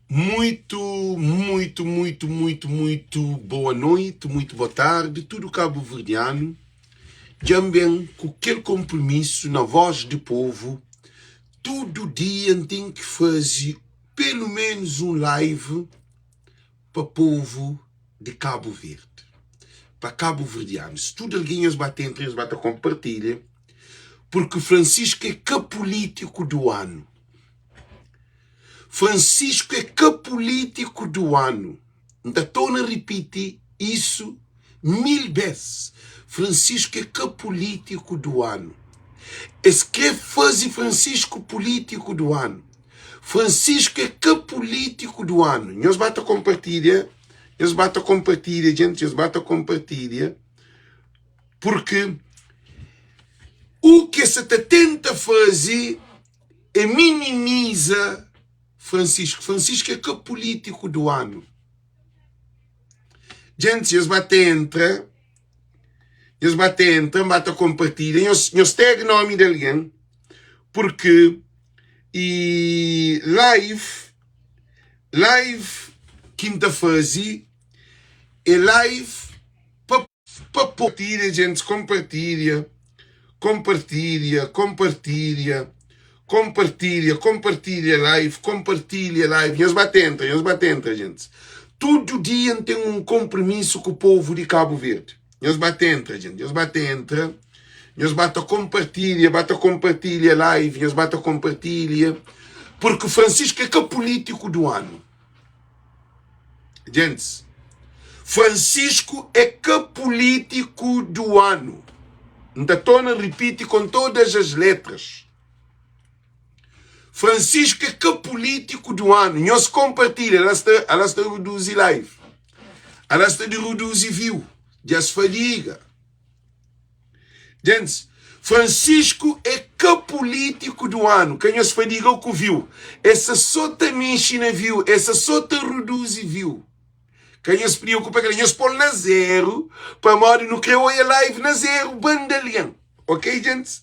Muito, muito, muito, muito, muito boa noite, muito boa tarde, tudo cabo-verdiano. Dja-m ben ku kel konpromisu na Voz di Povu, tudu dia N ten ki faze pelu menus un live pa povu di Kabu Verdi, pa kabuverdianus. Tudu algen nhos ba ta entra, nhos ba ta konpartilha, purki Francisco é ka pulítiku du anu. Francisco é ka pulítiku du anu. N ta torna ripiti isu mil bes, Francisco é ka pulítiku du anu. Es kre faze Francisco pulítiku du anu. Francisco é ka pulítiku du anu. Nhos ba ta konpartilha, nhos ba ta konpartilha, djenti, nhos ba ta konpartilha, purki u ke sa ta tenta faze é minimiza Francisco. Francisco é ka pulítiku du anu. Djenti, nhos ba ta entra, nhos ba ta entra, ba ta konpartilha, nhos, nhos tag nomi di algen, purki i live, live ki N ta faze é live pa pa Konpartilha djentis, konpartilha, konpartilha, konpartilha, konpartilha, konpartilha live, konpartilha live. Nhos ba ta entra, nhos ba ta entra djentis. Tudu dia N ten un konpromisu ku povu di Kabu Verdi. Nhos ba ta entra djenti, nhos ba ta entra, nhos ba ta konpartilha, ba ta konpartilha live, nhos ba ta konpartilha, purki Francisco é ka pulítiku du anu. Djentis, Francisco é ka pulítiku du anu. N ta torna ripiti kon todas as letras. Francisco é ka pulítiku du anu. Nhos konpartilha, ala sta, ala sta reduzi live. Ala sta di reduzi view. Dja es fadiga. Gentis, Francisco é ka pulítiku du anu. Ka nhos fadiga ku view. Es sa so ta mexi na view, es sa so ta reduzi view. Ka nhos preokupa kela. Nhos pol na zeru, pamodi nu kre oia live na zeru banda algen. Ok, gentis?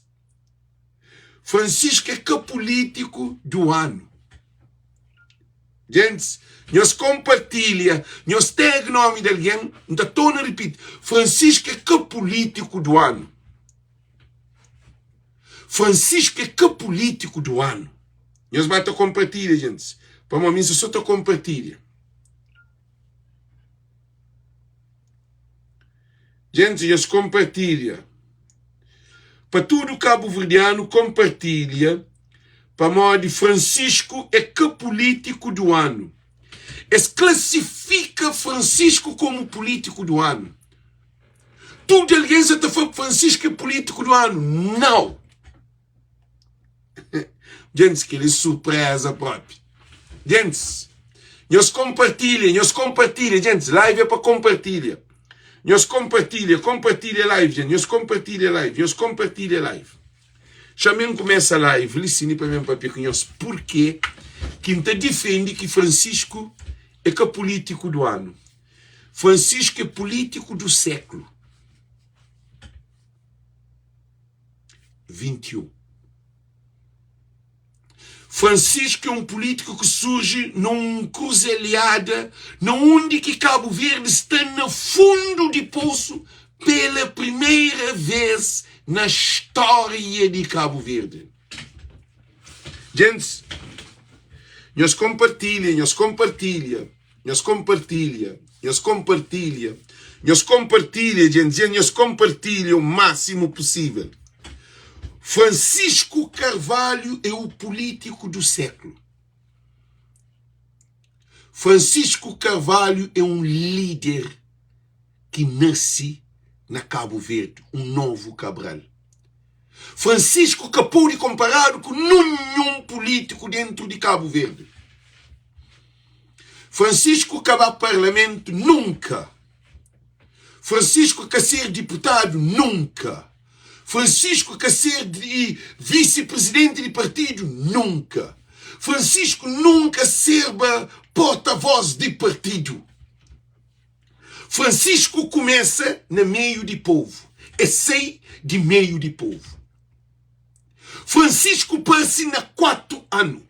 Francisco é ka pulítiku du anu. Gentis, nhos konpartilha, nhos tag nomi di algen, N ta torna ripiti, Francisco é ka pulítiku du anu. Francisco é ka pulítiku du anu. Nhos ba ta konpartilha, gentis, pamodi mi N sa so ta konpartilha. Gentis, nhos konpartilha. Pa tudu kabuverdianu konpartilha pamodi Francisco é ka pulítiku du anu. Es klasifika Francisco komu pulítiku du anu. Tudu algen sa ta fla Francisco é pulítiku du anu. Nau! Gentis, kel-li é surpreza propi. Gentis, nhos konpartilha, nhos konpartilha, gentis, live é pa konpartilha. Nhos konpartilha, konpartilha live, gente, nhos konpartilha live, nhos konpartilha live. Xa mi N kumesa live li sini pa mi papia ku nhos purke ki N ta difende ki Francisco é ka pulítiku du anu. Francisco é pulítiku du séklu. 21. Francisco é um político que surge num encruzilhada na onde que Cabo Verde está na fundo de poço pela primeira vez na história de Cabo Verde. Gente, nhos compartilha, nhos compartilha. Nhos konpartilha, nhos konpartilha, nhos konpartilha, djen djen, nhos konpartilha o máximo possível. Francisco Carvalho é o político do século. Francisco Carvalho é um líder ki nase na Cabo Verde, um novo Cabral. Francisco ka pode konparadu ku ninhun pulítiku dentu di Kabu Verdi. Francisco ka ba parlamentu nunka. Francisco ka ser diputadu nunka. Francisco ka ser visi-prizidenti di partidu nunka. Francisco nunka serba porta-vós di partidu. Francisco kumesa na meiu di povu, e sai di meiu di povu. Francisco parse na 4 anu.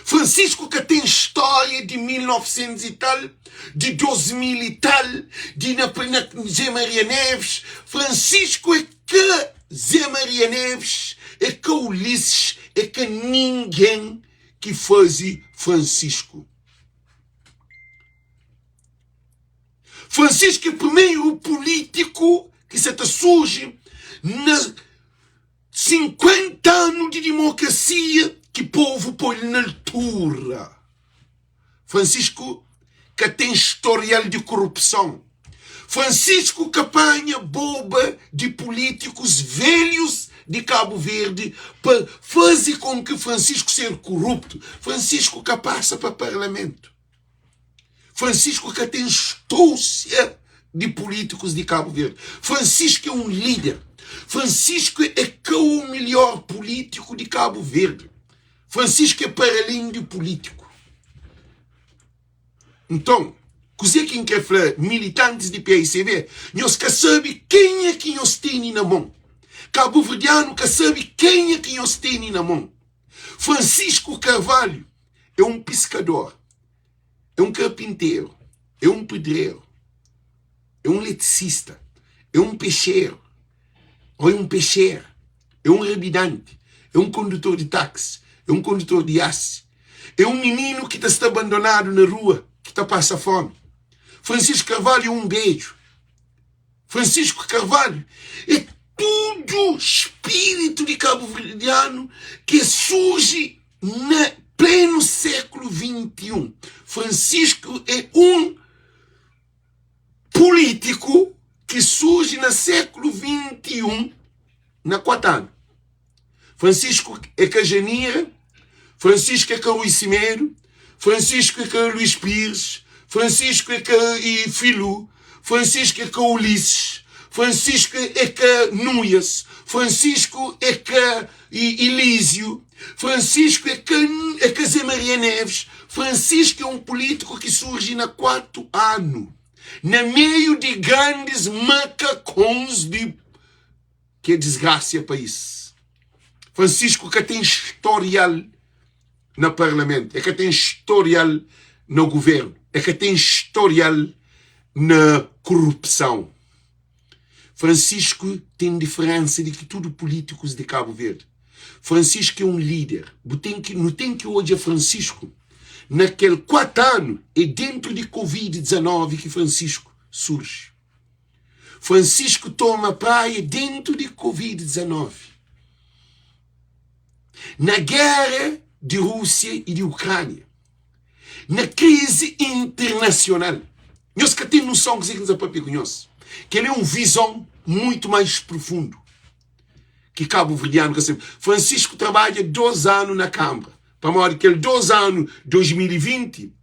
Francisco ka ten stória di 1900 i tal, di 2000 i tal, di na na Zé Maria Neves. Francisco é ka Zé Maria Neves, é ka Ulisses, é ka ningen ki faze Francisco. Francisco é primeiro político ki sa ta surge na 50 anu di dimokrasia ki povu poi-l na altura. Francisco ka ten storial di korupson. Francisco ka panha boba di pulítikus velhus di Kabu Verdi pa faze kon ki Francisco ser koruptu. Francisco ka pasa pa parlamentu. Francisco ka ten stúsia di pulítikus di Kabu Verdi. Francisco é un líder. Francisco é ka o melhor pulítiku di Kabu Verdi. Francisco é para alén di pulítiku. Nton, kuzê ki N krê fla militantis di paicv, nhos ka sabe kenha ki nhos tene na mon. Kabuverdianu ka sabe kenha ki nhos tene na mon. Francisco Carvalho é un piskador, é un karpinteru, é un pedreru, é un letisista, é un pexeru, ô é un pexera, é un rabidanti, é un kondutor di taksi, é un kondutor di asi, é un mininu ki ta sta bandonadu na rua, ki ta pasa fómi. Francisco Carvalho é un bedju. Francisco Carvalho é tudu spiritu di kabuverdianu ki surji na plenu sékulu 21. Francisco é un pulítiku ki surji na sékulu 21 na 4 anu. Francisco é ka Janira, Francisco é ka Rui Semedo, Francisco é ka Luís Pires, Francisco é ka Filu, Francisco é ka Ulisses, Francisco é ka Nuias, Francisco é ka Elísio, Francisco é ka, é ka Zé Maria Neves. Francisco é um político que surge na 4 anu, na meio de grandes macacões de ki é disgrasia país. Francisco ka ten storial na parlamento, é ka ten storial na governo, é ka ten storial na korupsão. Francisco ten diferensa di ki tudu políticos di Cabo Verde. Francisco é um líder. Bu ten ki, nu ten ki odja Francisco na kel 4 anu é dentro di Covid-19 ki Francisco surge. Francisco toma praia dentu di Covid 19. Na gera di Rúsia i di Ukrânia. Na krizi internasional. Nhos ka ten noson kuzê ki N sta papia ku nhos. Kel-li é un vizon muitu mais profundu ki kabuverdianu ka sabe. Francisco trabadja dos anu na Kâmara. Pamodi kel dos anu, 2020,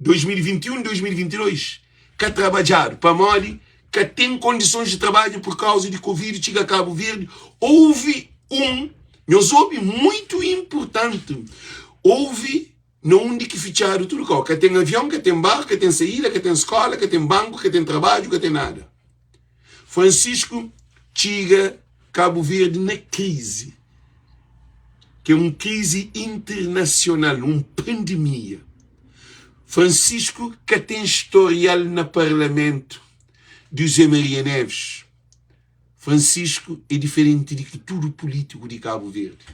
2021, 2022 ka trabadjadu pamodi ka ten kondisons di trabadju pur kauza di covid txiga Kabu Verdi ouvi un nhos obi muitu inpurtanti ouvi na undi ki fitxadu tudu kau ka ten avion ka ten barku ka ten saída ka ten skola ka ten banku ka ten trabadju ka ten nada Francisco txiga Kabu Verdi na krizi ki é un krizi internasional, un pandemia. Francisco ka ten storial na parlamentu di José Maria Neves. Francisco é diferenti di ki tudu pulítiku di Kabu Verdi.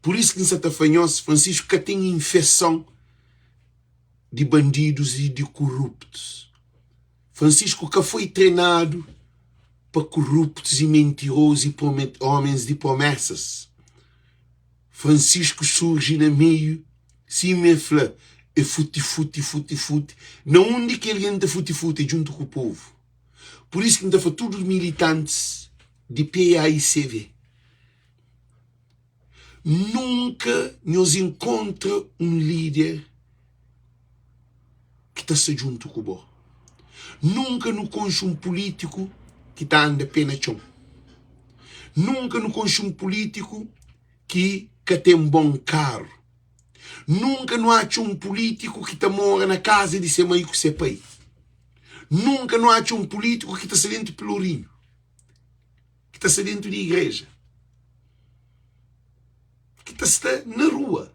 Pur isu ki N sa ta fla nhos, Francisco ka ten infeson di bandidus i di kuruptus. Francisco ka foi trenadu pa kuruptus i mentirozu i homens di promesas. Francisco surgi na meiu, sima e fla, e futi-futi, futi-futi. Na undi ki algen ta futi-futi é djuntu ku povu. Pur isu ki N ta fla tudu militantis di PAICV, nunka nhos inkontra un lider ki ta sta djuntu ku bo. Nunka nu konxe un pulítiku ki ta anda pé na txon. Nunka nu konxe un pulítiku ki ka ten bon karu. Nunka nu atxa un pulítiku ki ta mora na kaza di se mai ku se pai. Nunka nu atxa un pulítiku ki ta sta dentu pilorinhu, ki ta sta dentu di igreja, ki ta sta na rua.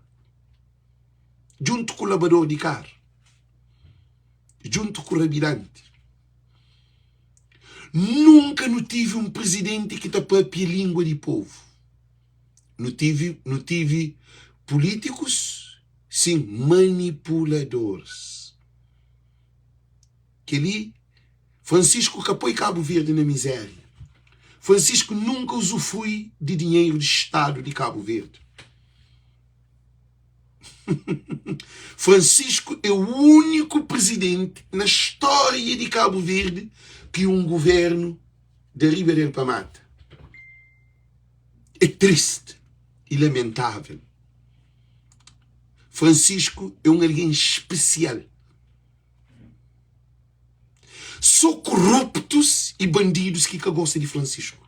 Djuntu ku labador di karu. Djuntu ku rabidanti. Nunka nu tivi un prizidenti ki ta papia lingua di povu. Nu tivi, nu tivi pulítikus, sin, manipuladoris. Kel-li, Francisco ka poi Kabu Verdi na mizéria. Francisco nunka uzufrui di dinheru di Stadu di Kabu Verdi. Francisco é úniku prizidenti na stória di Kabu Verdi ki un guvernu da riba del pa mata. É tristi y lamentável. Francisco é un algen spesial. Só koruptus y bandidus ki ka gosta di Francisco.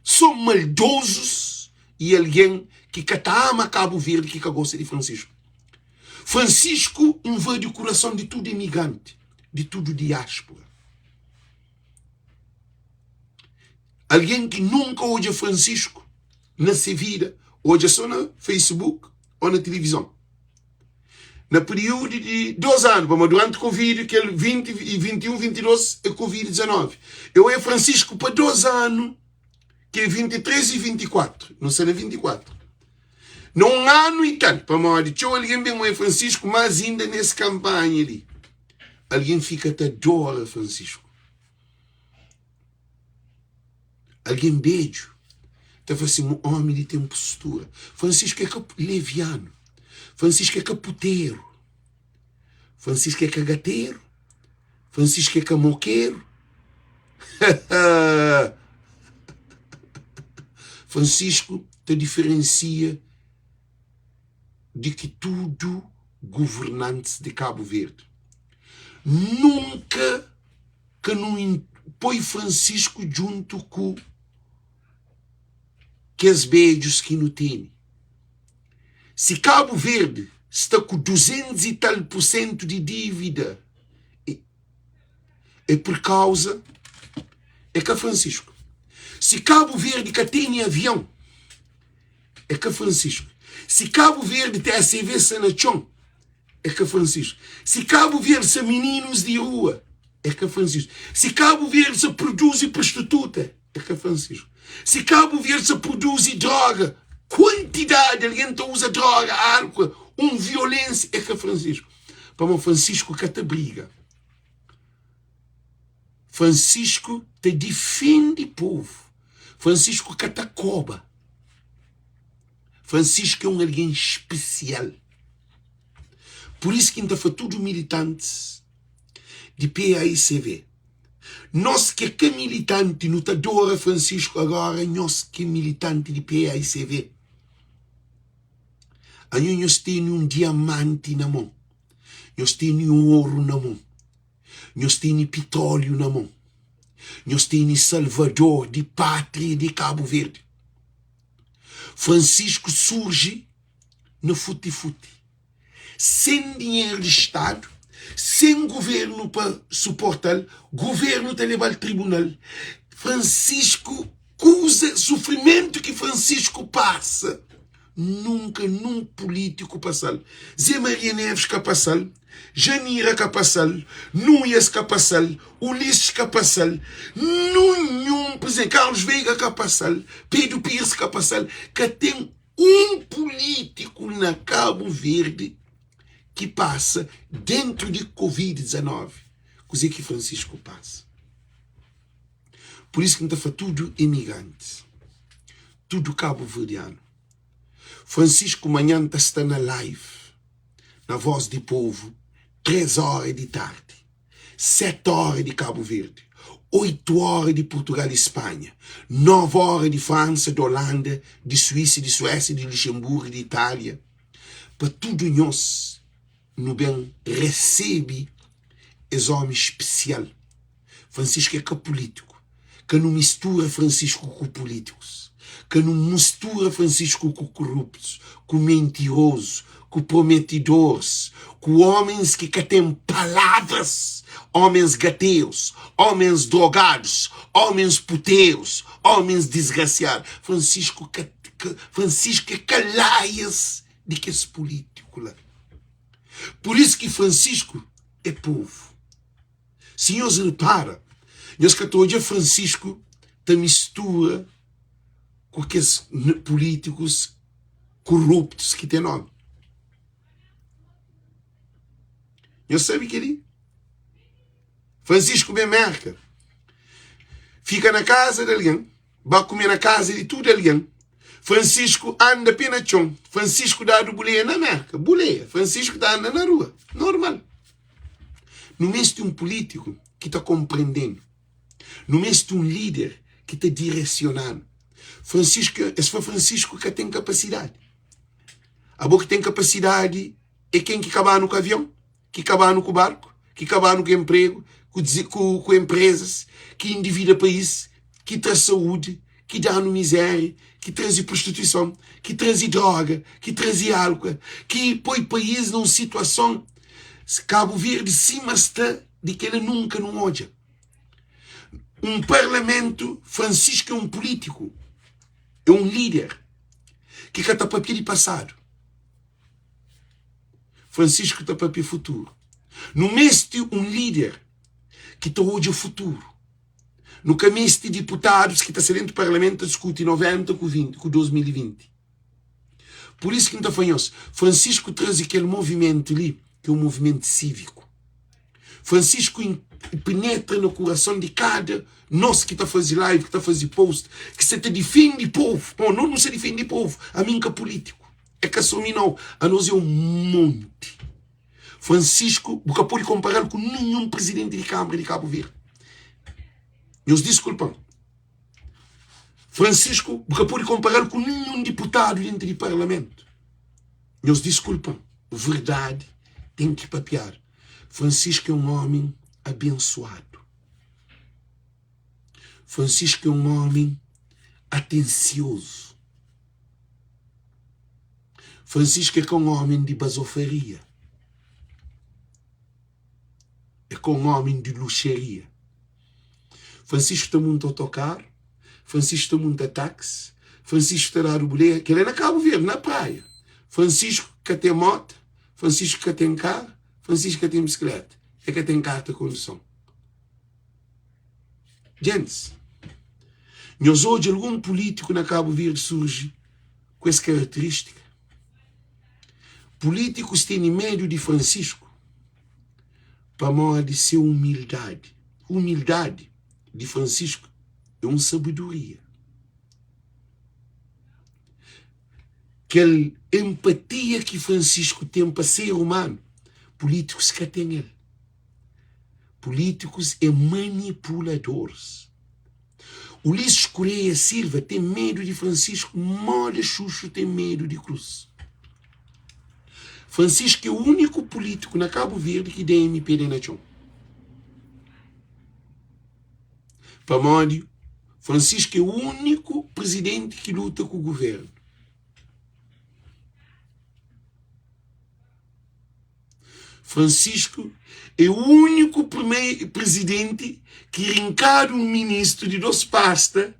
Só maldozus y algen ki ka ta ama Kabu Verdi ki ka gosta di Francisco. Francisco invadi kurason di tudu emigranti, di tudu diáspora. Algen ki nunka odja Francisco na se vida, odja só na Facebook ô na tilivizon. Na períodu di 2 anu, pamodi duranti Covid, kel 20 e 21, 22 é Covid 19. Eu oia Francisco pa 2 anu, ki é 23 e 24, nu sta na 24. Na un anu i tal, pamodi txeu algen ben oia Francisco, más inda nes kanpanha li, algen fika ta adora Francisco. Algen bedju ta fla si, Ómi li ten postura. Francisco é ka levianu. Francisco é ka puteru. Francisco é ka gateru. Francisco é ka mokeru. Francisco ta diferensia di ki tudu governantis di Kabu Verdi. Nunka ka nu poi Francisco djuntu ku kes bedjus ki nu tene. Si Kabu Verdi sta ku 200 i tal por sentu di dívida, é por kauza é ka Francisco. Si Kabu Verdi ka tene avion, é ka Francisco. Si Kabu Verdi TSV sta na txon, é ka Francisco. Si Kabu Verdi sa mininus di rua, é ka Francisco. Si Kabu Verdi sa produzi prostituta, é ka Francisco. Si Kabu Verdi sa produzi droga, kuantidadi algen ta uza droga, álcool, un violensia, é ka Francisco. Pamodi Francisco ka ta briga. Francisco ta difende povu. Francisco ka ta koba. Francisco é un algen spesial. Pur isu ki N ta fla tudu militantis di paicv, nos ki é ka militanti nu ta adora Francisco, agora nhos ki é militanti di paicv, anho nhos tene un diamanti na mon, nhos tene un oru na mon, nhos tene pitróliu na mon, nhos tene salvador di pátria di Kabu Verdi. Francisco surji na futi-futi, sen dinheru di Stadu, sen guvernu pa suporta-l, guvernu ta leba-l tribunal. Francisco, kuza, sufrimentu ki Francisco pasa, nunka nun pulítiku pasa-l. Zé Maria Neves ka pasa-l, Janira ka pasa-l, Nuias ka pasa-l, Ulisses ka pasa-l, nunhun prizidenti, Carlos Veiga ka pasa-l, Pedro Pires ka pasa-l, ka ten un pulítiku na Kabu Verdi ki pasa dentru di Covid 19 kuzê ki Francisco pasa. Pur isu ki N ta fla tudu imigrantis, tudu kabuverdianu, Francisco manhan ta sta na live na Voz di Povu 3 óra di tardi. 7 óra di Kabu Verdi, 8 óra di Purtugal i Spanha, 9 óra di Fransa, di Olanda, di Suísa, di Suésia, di Luxenburgu, di Itália, pa tudu nhos nu ben resebe es ómi spesial. Francisco é ka pulítiku. Ka nu mistura Francisco ku pulítikus. Ka nu mustura Francisco ku kuruptus, ku mentirozu, ku prometidoris, ku ómens ki ka ten palavras, ómens gaterus, ómens drogadus, ómens puterus, ómens disgrasiadu. Francisco ka, ka, Francisco é kalaias. di kes pulítiku la. Pur isu ki Francisco é povu. Si nhos repara, nhos ka ta odja Francisco ta mistura ku kes pulítikus koruptus ki ten nomi. Nhos sabe kel-li? Francisco ben Merka, fika na kaza di algen, ba kume na kaza di tudu algen. Francisco anda pe na txon. Francisco dadu buleia na Merka, buleia. Francisco ta anda na rua, normal. Nu meste un pulítiku ki ta konprende-nu. Nu meste un líder ki ta diresiona-nu. Francisco, es fla Francisco ka ten kapasidadi. Abo ki ten kapasidadi é ken ki kaba-nu ku avion? ki kaba-nu ku barku, ki kaba-nu ku enpregu, ku, ku, ku enprezas, ki endivida país, ki tra saúdi, ki da-nu mizéria, ki traze prostituison, ki traze droga, ki traze álkua, ki poi país na un situason Kabu Verdi sima sta di kela nunka nu odja. Un parlamentu, Francisco é un pulítiku, é un líder ki ka ta papia di pasadu. Francisco ta papia futuru. Nu meste un lider ki ta odja futuru. Nu ka meste diputadus ki ta sta dentu parlamentu ta diskuti 90 ku 20 ku 2020. Pur isu ki N ta fla nhos, Francisco traze kel movimentu li ki é un movimentu síviku. Francisco penetra na kurason di kada nos ki ta faze live, ki ta faze post, ki sa ta difende povu. Pamodi nos nu sa difende povu. Ami N ka pulítiku. É ka só mi nau, anos é un monti. Francisco, bu ka pode konpara-l ku ninhun prizidenti di Kanbra di Kabu Verdi. Nhos diskulpa-m. Francisco, bu ka pode konpara-l ku ninhun diputadu dentru di parlamentu. Nhos diskulpa-m. Verdadi ten ki papiadu. Francisco é un ómi abensuadu. Francisco é un ómi atensiozu. Francisco é ka un ómi di bazofaria. É ka un ómi di luxaria. Francisco ta munta otokaru, Francisco ta munta táxi, Francisco ta dadu buleia, kel-la é na Kabu Verdi, na praia. Francisco ka ten móta, Francisco ka ten karu, Francisco ka ten bisikleta, el ka ten karta di konduson. Gentis, nhos odja algun pulítiku na Kabu Verdi surji ku es karaterístika? Pulítikus tene medu di Francisco pamodi se umildadi. Umildadi di Francisco é un sabedoria. Kel empatia ki Francisco ten pa ser umanu, pulítikus ka ten el. Políticos é manipuladores. Ulisses Correia Silva tem medo de Francisco moda Xuxu tem medo de Cruz. Francisco é o único político na Cabo Verde que dá MPD na txon. Pamodi Francisco é o único presidente que luta com o governo. Francisco é úniku prizidenti ki rinkadu un ministru di dos pasta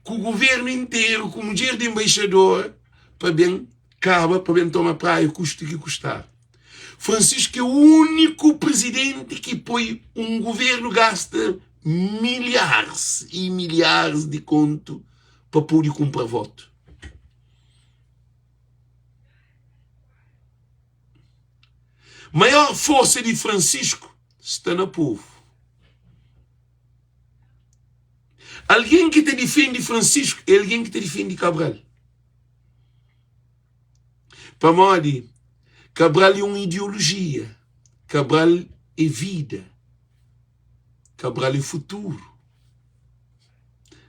ku guvernu interu ku mudjer di enbaixador pa ben kaba pa ben toma praia kustu ki kustar. Francisco é úniku prizidenti ki poi un guvernu gasta milharis i milharis di kontu pa pode kunpra votu. Maior forsa di Francisco sta na povu. Algen ki ta difende Francisco é algen ki ta difende Cabral. Pamodi Cabral é un ideologia, Cabral é vida, Cabral é futuru,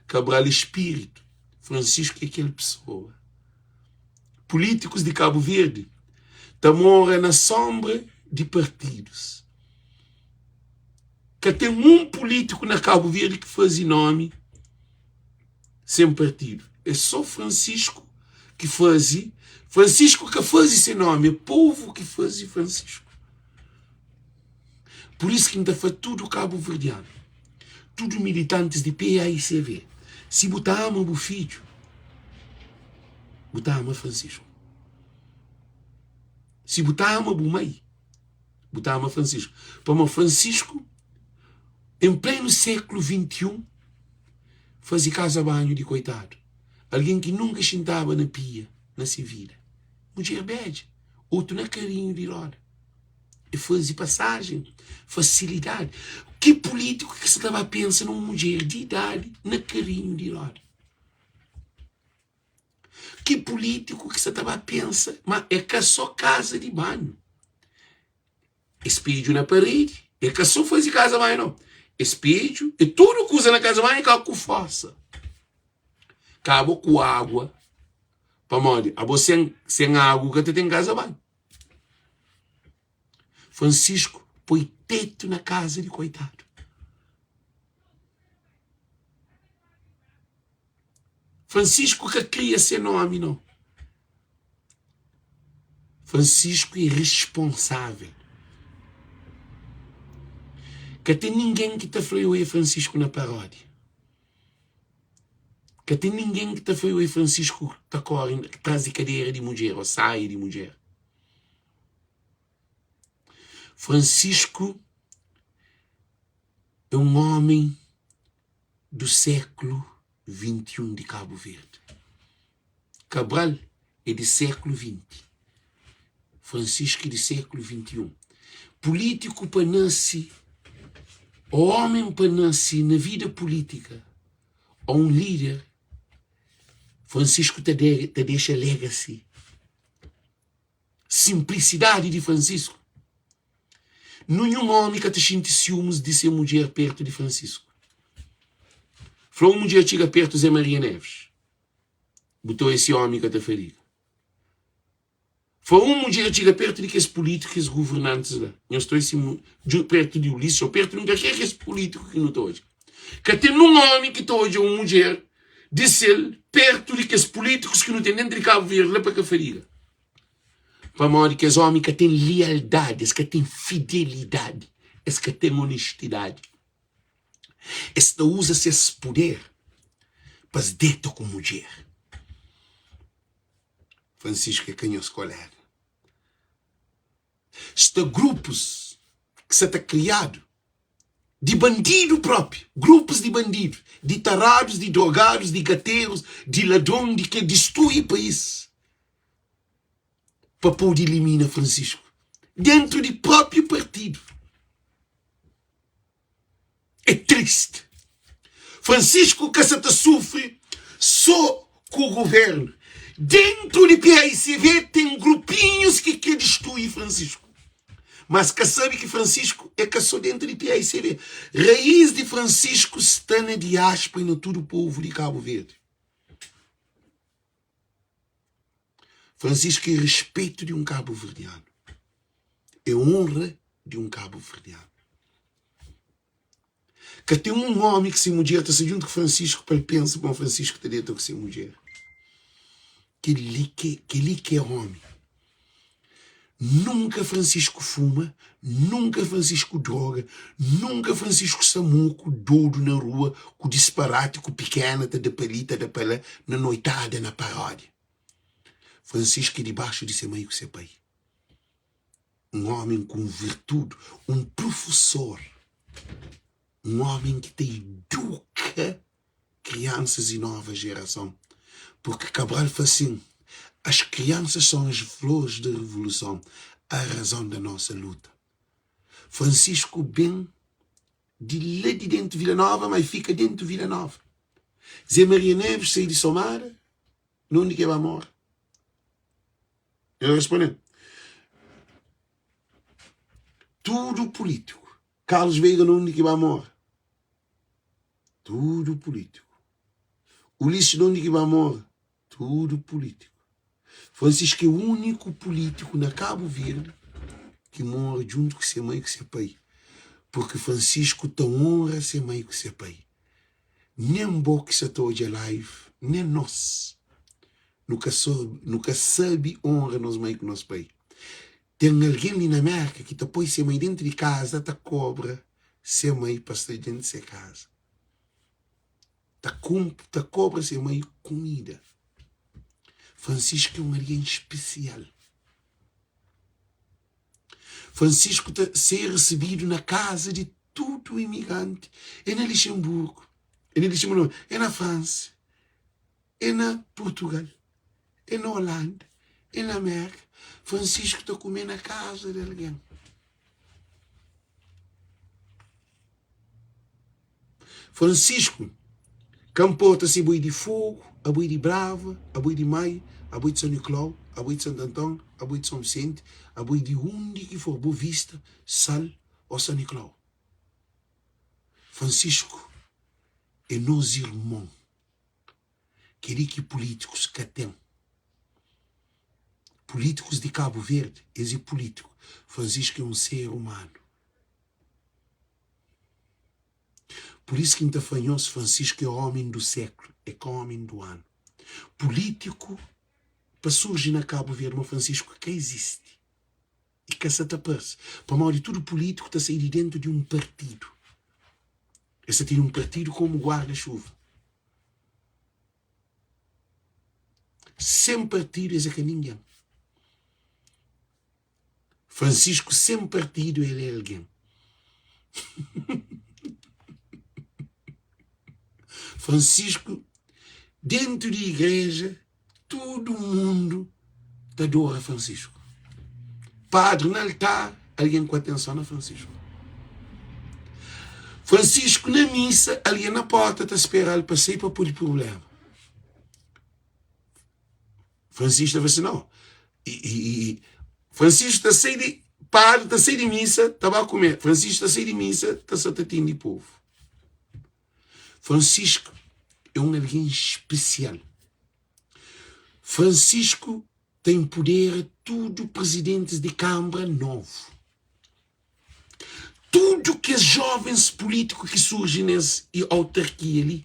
Cabral é spiritu. Francisco é kel pesoa. Pulítikus di Kabu Verdi ta mora na sonbra di partidus. Ka ten un pulítiku na Kabu Verdi ki faze nomi sen partidu. É so Francisco ki faze. Francisco ka faze se nomi, é povu ki faze Francisco. Pur isu ki N ta fla tudu kabuverdianu, tudu militantis di PAICV, si bu ta ama bu fidju, bu ta ama Francisco. Si bu ta ama bu mai, bu ta ama Francisco. Pamodi Francisco, en plenu séklu 21, faze kaza banhu di koitadu. Algen ki nunka xintaba na pia na se vida. Mudjer bedja, otu na karinhu di roda. E faze pasajen, fasilidadi. Ki pulítiku ki sa ta ba pensa na un mudjer di idadi na karinhu di roda? Ki pulítiku ki sa ta ba pensa ma é ka sô kaza di banhu, é spedju na paredi, é ka sô faze kaza banhu nau, é spedju, é tudu kuza na kaza banhu ka ku forsa. Kaba ku água, pamodi abo sen sen águ ka ta ten kaza banhu. Francisco poi tetu na kaza di koitadu. Francisco ka kria se nomi no. Francisco é responsável. Ka ten ningen ki ta fla eu é Francisco na paródia. Ka ten ningen ki ta fla eu é Francisco ta kore tras di kadera di mudjer ou saia di mudjer. Francisco é um homem do sékulu 21 di Kabu Verdi. Kabral é di sékulu 20, Francisco é di sékulu 21. Pulítiku pa nase, ô ómen pa nase na vida pulítika, ô un líder, Francisco ta ta dexa legacy. Sinplisidadi di Francisco. Ninhun ómi ka ta xinti siumus di se mudjer pértu di Francisco. Fla un mudjer txiga pértu Zé Maria Neves, bu ta oja si ómi ka ta fadiga. Fla un mudjer txiga pértu di kes pulítiku, kes governantis la, nhos ta oja si pértu di Ulisses ô pértu di un kalker kes pulítiku ki nu ta odja. Ka ten nun ómi ki ta odja un mudjer di sel pértu di kes pulítikus ki nu ten déntu di Kabu Verdi la pa ka fadiga. Pamodi kes ómi ka ten lialdadi, es ka ten fidelidadi, es ka ten onestidadi. Es ta uza ses puder pa es deta ku mudjer. Francisco é ka nhos koléga. Sta grupus ki sa ta kriadu di bandidu propi, grupus di bandidu, di taradus, di drogadus, di gaterus, di ladron, di ke distrui país. pa pode ilimina Francisco dentro di próprio partido. É triste. Francisco ka sa ta sufri só ku governo. Dentro di PAICV tem grupinhos ki kre destrui Francisco. Mas ka sabe ki Francisco é ka só dentro di PAICV. Raiz di Francisco sta na diáspora e na tudo povo di Cabo Verde. Francisco é respeito di un kabuverdianu, é onra di un kabuverdianu. Ka ten un omi ki se mudjer ta sta djuntu ku Francisco pa el pensa ma Francisco ta deta ku se mudjer. Kel-li ki kel-li ki é omi. Nunka Francisco fuma, nunka Francisco droga, nunka Francisco sta moku, dodu na rua, ku disparati, ku pikena ta da pa li, ta da pa la, na noitada, na paródia. Francisco é dibaxu di se mai ku se pai. Un ómi ku un virtude, un prufesor, un ómi ki ta iduka kriansas e nova gerason porque Cabral fla sin, as crianças são as flores da revolução, a razão da nossa luta. Francisco ben di la di dentu Vila Nova, ma e fika dentu Vila Nova. Zé Maria Neves sai di Somada, na undi ki e ba mora? El responde-m, tudu pulítiku. Carlos Veiga na undi ki ba mora? Tudu pulítiku. Ulisses na undi ki ba mora? Tudu pulítiku. Francisco é úniku pulítiku na Kabu Verdi ki mora djuntu ku se mai ku se pai, purki Francisco ta onra se mai ku se pai. Nen bo ki sa ta odja live, nen nos, nu ka nu ka sabi onra nos mai ku nos pai. Ten algen li na Merka ki ta poi se mai dentu di kaza ta kobra se mai pa sta dentu se kaza. Ta ta kobra se mai kumida. Francisco é un algen spesial. Francisco ta ser recebido na casa de tudo imigrante. É na Luxemburgo, é na Luxemburgo, não, é na França, é na Portugal, é na Holanda, é na América. Francisco ta kume na casa de alguém. Francisco, ka nporta si bo é di Fogo, abo é di Brava, abo é di Maio, abo é di São Nicolau, abo é di Santo Antão, abo é di São Vicente, abo é di undi ki for, Boa Vista, Sal ô São Nicolau. Francisco é nos irmon. Kel-li ki pulítikus ka ten. Pulítikus di Kabu Verdi, es é pulítiku. Francisco é un ser umanu. Pur isu ki N ta fla nhos, Francisco é ómi du séklu, é ka ómi du anu. Pulítiku pa surji na Kabu Verdi, ma Francisco ka izisti i ka sa ta parse. Pamodi tudu pulítiku ta sai di dentu di un partidu. Es ta tene un partidu komu guarda-xuva. Sen partidu es é ka ningen. Francisco sen partidu el é algen. Francisco dentu di igreja tudu mundu ta adora Francisco. Padri na altar algen ku atenson na Francisco. Francisco na missa algen na porta ta spera-l pa sai pa pode problema. Francisco ta fla si, no. I, i, i, Francisco ta sai di padre ta sai di missa, ta ba kume. Francisco ta sai di missa, ta sa ta atende povo. Francisco é un algen spesial. Francisco ta empodera tudu prezidentis di kanbra novu. Tudu kes jovens pulítiku ki surji nes autarkia li,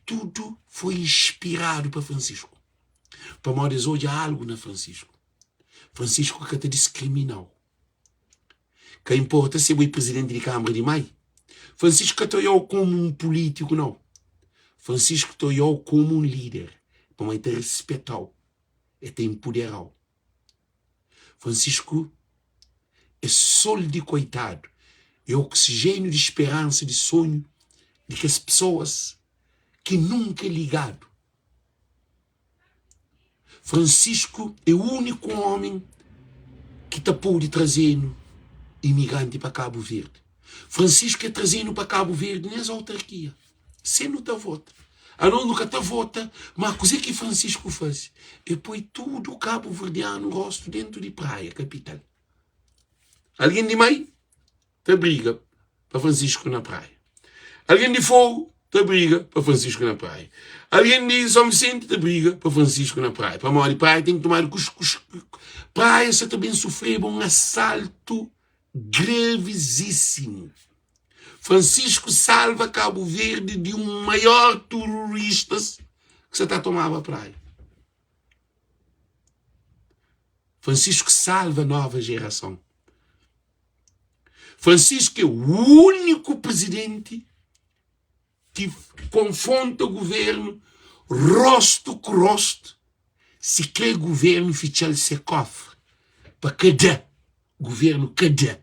tudu foi inspiradu pa Francisco. Pamodi es odja algu na Francisco. Francisco ka ta diskrimina-u. Ka inporta si bo é prizidenti di Kanbra di Mai, Francisco ka ta odja-u komu un pulítiku, nau. Francisco ta odja-u komu un líder, pamodi el ta rispeta-u, el ta inpudera-u. Francisco é sol di koitadu, é oksijéniu di speransa, di sonhu di kes pesoas ki nunka ligadu. Francisco é úniku ómi ki ta pode traze-nu imigranti pa Kabu Verdi. Francisco é traze-nu pa Kabu Verdi nes autarkia. Se nu ta vota. Anos nu ka ta vota, ma kuzê ki Francisco faze? E poi tudu kabuverdianu rostu dentu di Praia, kapital. Algen di Mai ta briga pa Francisco na Praia. Algen di Fogo ta briga pa Francisco na Praia. Algen di São Vicente ta briga pa Francisco na Praia. Pamodi Praia ten ki tomadu kus, kus, Praia sa ta ben sufreba un asaltu gravizísimu. Francisco salva Cabo Verde di un maior tururistas ki sa ta tomaba praia. Francisco salva nova gerason. Francisco é o único presidente ki konfronta governo rosto ku rosto, si kre governo fitxa-l se kofre pa ka da, governo ka da.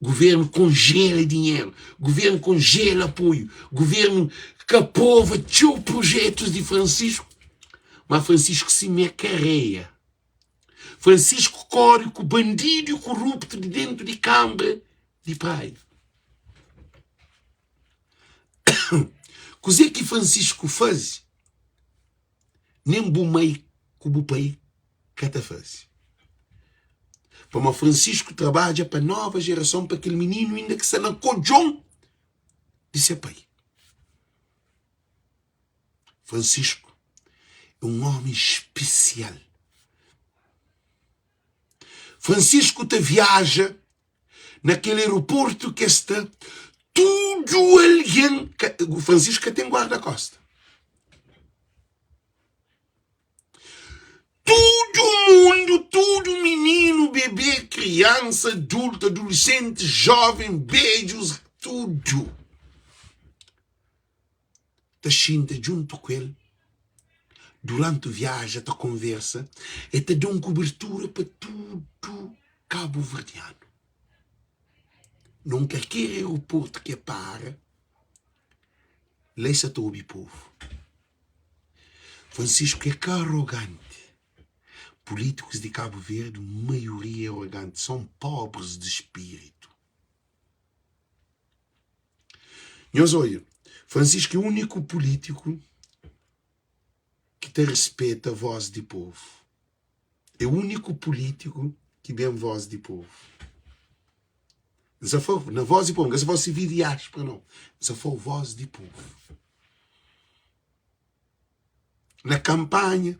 Governo konjela dinheru, governo konjela apoiu, governo ka aprova txeu projetus di Francisco, ma Francisco simé ka reia. Francisco kore ku bandidu i koruptu di dentu di kanbra di Praia. Kuzê ki Francisco faze, nen bu mai ku bu pai ka ta faze. Pamodi Francisco trabadja pa nova gerason, pa kel mininu inda ki sta na kodjon di se pai. Francisco é un omi spesial. Francisco ta viaja na kel aeroportu ki es sta, tudu algen, Francisco ka ten guarda-kosta. Tudu mundu, tudu mininu, bebê, kriansa, adultu, adulesenti, jóven, bedjus, tudu ta xinta djuntu ku el duranti viaja, ta konversa, el ta da un kubertura pa tudu kabuverdianu. Na un kalker aeroportu ki e para, la e sa ta obi povu. Francisco é ka arroganti. Políticos di Cabo Verde, maioria é arroganti, são pobres de espírito. Nhos odja, Francisco é único político ki ta respeta voz di povo. É único político ki ben voz di povo. N sa fla na voz di povo, n ka sa fla si vi diáspora não. N sa fla voz di povo. Na kampanha,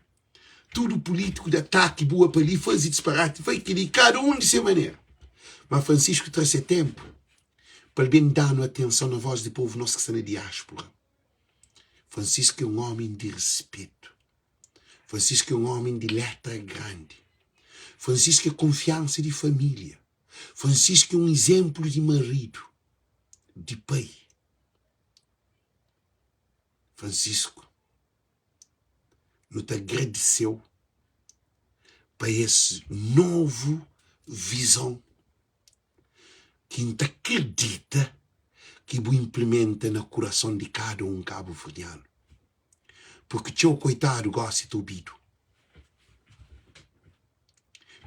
tudu pulítiku di ataki bua pa li, faze disparati, fai kel-li, kada un di se manera. Má Francisco tra se ténpu pa el ben da-nu atenson na vós di povu, nos ki sta na diáspura. Francisco é un ómi di respetu. Francisco é un ómi di létra grandi. Francisco é konfiansa di família. Francisco é un izénplu di maridu, di pai. Francisco, nu ta agradise-u pa es novu vizon ki N ta kridita ki bu inplimenta na kurason di kada un kabuverdianu. Purki txeu koitadu gosi ta obidu.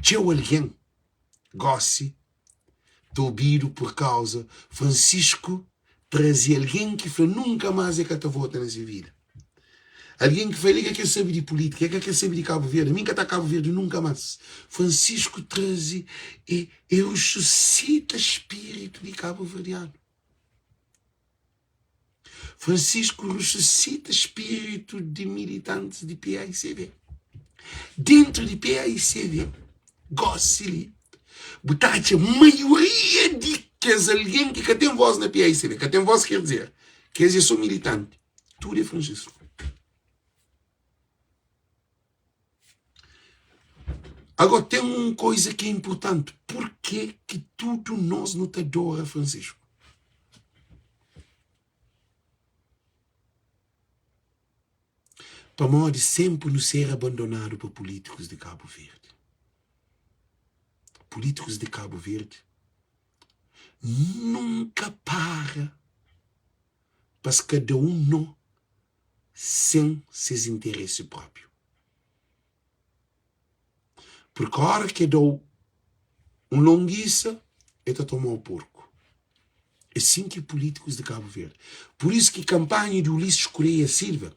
Txeu algen gosi ta obidu pur kauza Francisco traze algen ki fla nunka mas e ka ta vota na se vida. Algen ki fla el ka ker sabe di politika, el ka ker sabe di Kabu Verdi, ami N ka ta Kabu Verdi nunka mas. Francisco traze e e rususita spiritu di kabuverdianu. Francisco rususita spiritu di militantis di PAICV. Dentru di PAICV, gosi li, bu ta atxa maioria di kes algen ki ka ten vos na PAICV. Ka ten vos ker dizer, kes é so militanti. Tudu é Francisco. Agora, ten un koiza ki é inpurtanti, purkê ki tudu nos nu ta adora Francisco? Pamodi senpri nu ser abandonadu pa pulítikus di Kabu Verdi. Pulítikus di Kabu Verdi nunka para pa-s kada un no sen ses interesi própiu. Purki óra ki e da-u un longisa, e ta toma-u porku. É sin ki pulítikus di Kabu Verdi. Pur isu ki kanpanha di Ulisses Correia Silva,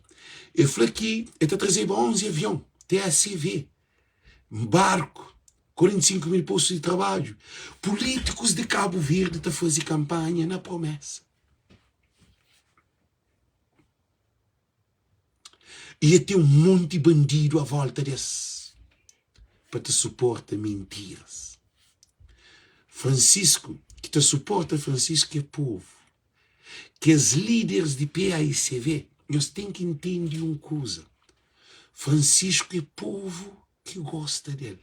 e fla ki e ta trazeba 11 avion, TACV, barku, 45 mil postu di trabadju. Pulítikus di Kabu Verdi ta faze kanpanha na promesa. I e ten un monti bandidu a volta des pa ta suporta mintiras. Francisco, ki ta suporta Francisco é povu. Kes líderes di PAICV, nhos ten ki ntende un kuza, Francisco é povu ki gosta del.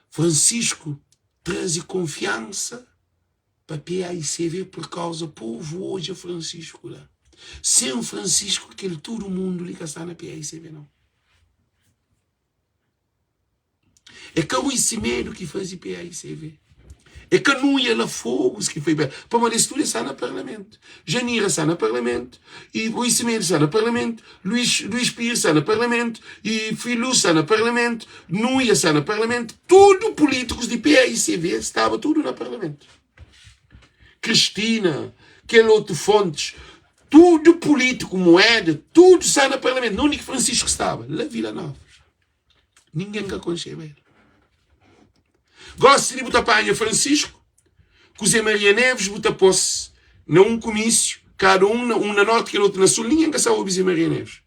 Francisco traze konfiansa pa PAICV por kauza povu odja Francisco la. Sem Francisco kel tudu mundu li ka sta na PAICV nau. É ka Rui Semedo ki faze PAICV. É ka Nuia la Fogos ki foi pamodi es tudu es sta na parlamentu. Janira sta na parlamentu e Rui Semedo sta na parlamentu, Luís, Luís Pires sta na parlamentu e Filu sta na parlamentu, Nuia sta na parlamentu, tudu políticos di PAICV staba tudu na parlamentu. Cristina, kel otu Fontes, tudu político, Moeda, tudu sta na parlamentu. Na undi ki Francisco staba? La Vila Nova. Ningen ka konxeba el. Gosi li bu ta panha Francisco ku Zé Maria Neves bu ta pôs na un kumísiu, kada un na un na norti kel otu na sul, ningen ka sa obi Zé Maria Neves.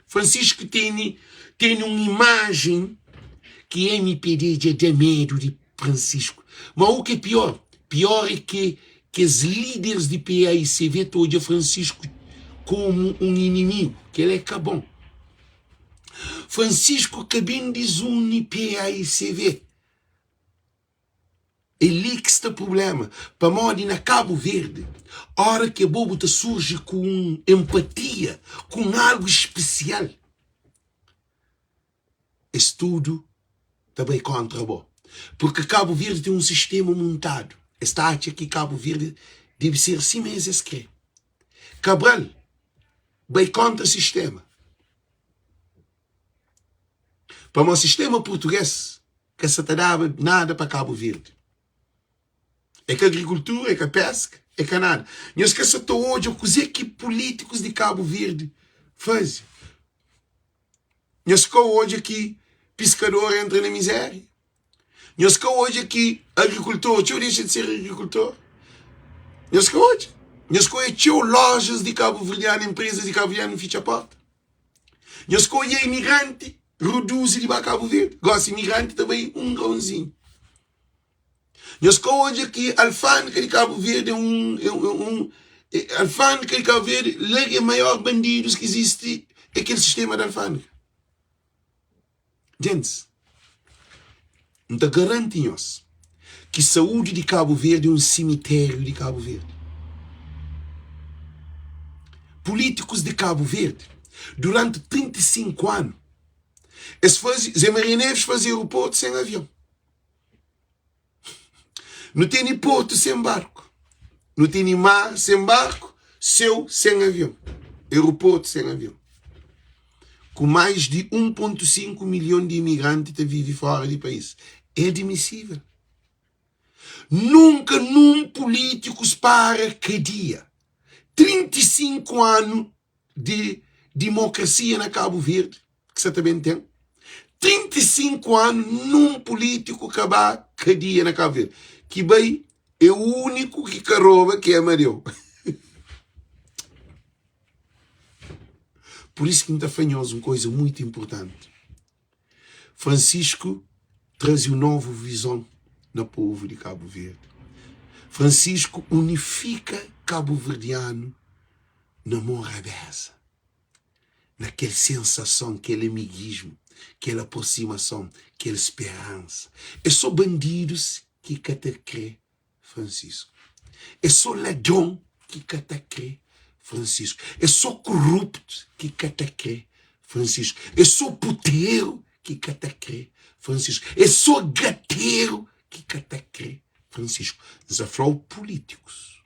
Francisco tene tene un imajen ki MPD dja da medu di Francisco. Ma u ki é pior? Pior é ki kes líderes di PAICV ta odja Francisco komu un inimigu, kel é ka bon. Francisco ka ben dizuni PAICV. É li ki sta prublema, pamodi na Kabu Verdi, ora ki abo bu ta surji ku un empatia, ku un algu spesial, es tudu ta bai kontra bo. Purki Kabu Verdi ten un sistema muntadu. Es ta atxa ki Kabu Verdi debe ser sima es es kre. Cabral bai kontra sistema. Pamodi sistema purtuges ka sa ta daba nada pa Kabu Verdi. É ka agrikultura, é ka peska, é ka nada. Nhos ka sa ta odja kuzê ki pulítikus di Kabu Verdi faze. Nhos ka odja ki piskador entra na mizéria. Nhos ka odja ki agrikultor txeu dexa di ser agrikultor. Nhos ka odja. Nhos ka odja txeu lojas di kabuverdianu, enprezas di kabuverdianu fitxa porta. Nhos ka odja imigranti reduzi di ba Kabu Verdi. Gosi imigranti ta bai un graunzinhu. Nhos ka odja ki alfândega di Kabu Verdi é un, é un, é, alfândega di Kabu Verdi la é maior bandidus ki izisti é kel sistema di alfândega. Gentis, N ta garanti nhos ki saúdi di Kabu Verdi é un simitériu di Kabu Verdi. Pulítikus di Kabu Verdi, duranti 35 anu, es faze, Zé Maria Neves faze aeroportu sen avion. Nu tene portu sen barku, nu tene mar sen barku, séu sen avion, aeroportu sen avion. Ku mais di 1.5 milhon di imigranti ta vive fora di país. É admisível. Nunka nun pulítikus para kadia. 35 anu di dimokrasia na Kabu Verdi ki sa ta ben ten 35 anu nun pulítiku ka ba kadia na Kabu Verdi ki bai é úniku ki ka roba ki é Amadeu. Pur isu ki N ta fla nhos un koza muitu inpurtanti. Francisco traze un novu vizon na povu di Kabu Verdi. Francisco unifika kabuverdianu na morabeza, na kel sensason, kel amigismu, kel aprosimason, kel speransa. É so bandidus ki ka ta kre Francisco. É so ladron ki ka ta kre Francisco. É so koruptu ki ka ta kre Francisco. É so puteru ki ka ta kre Francisco. É so gateru ki ka ta kre Francisco. N sa fla-u pulítikus.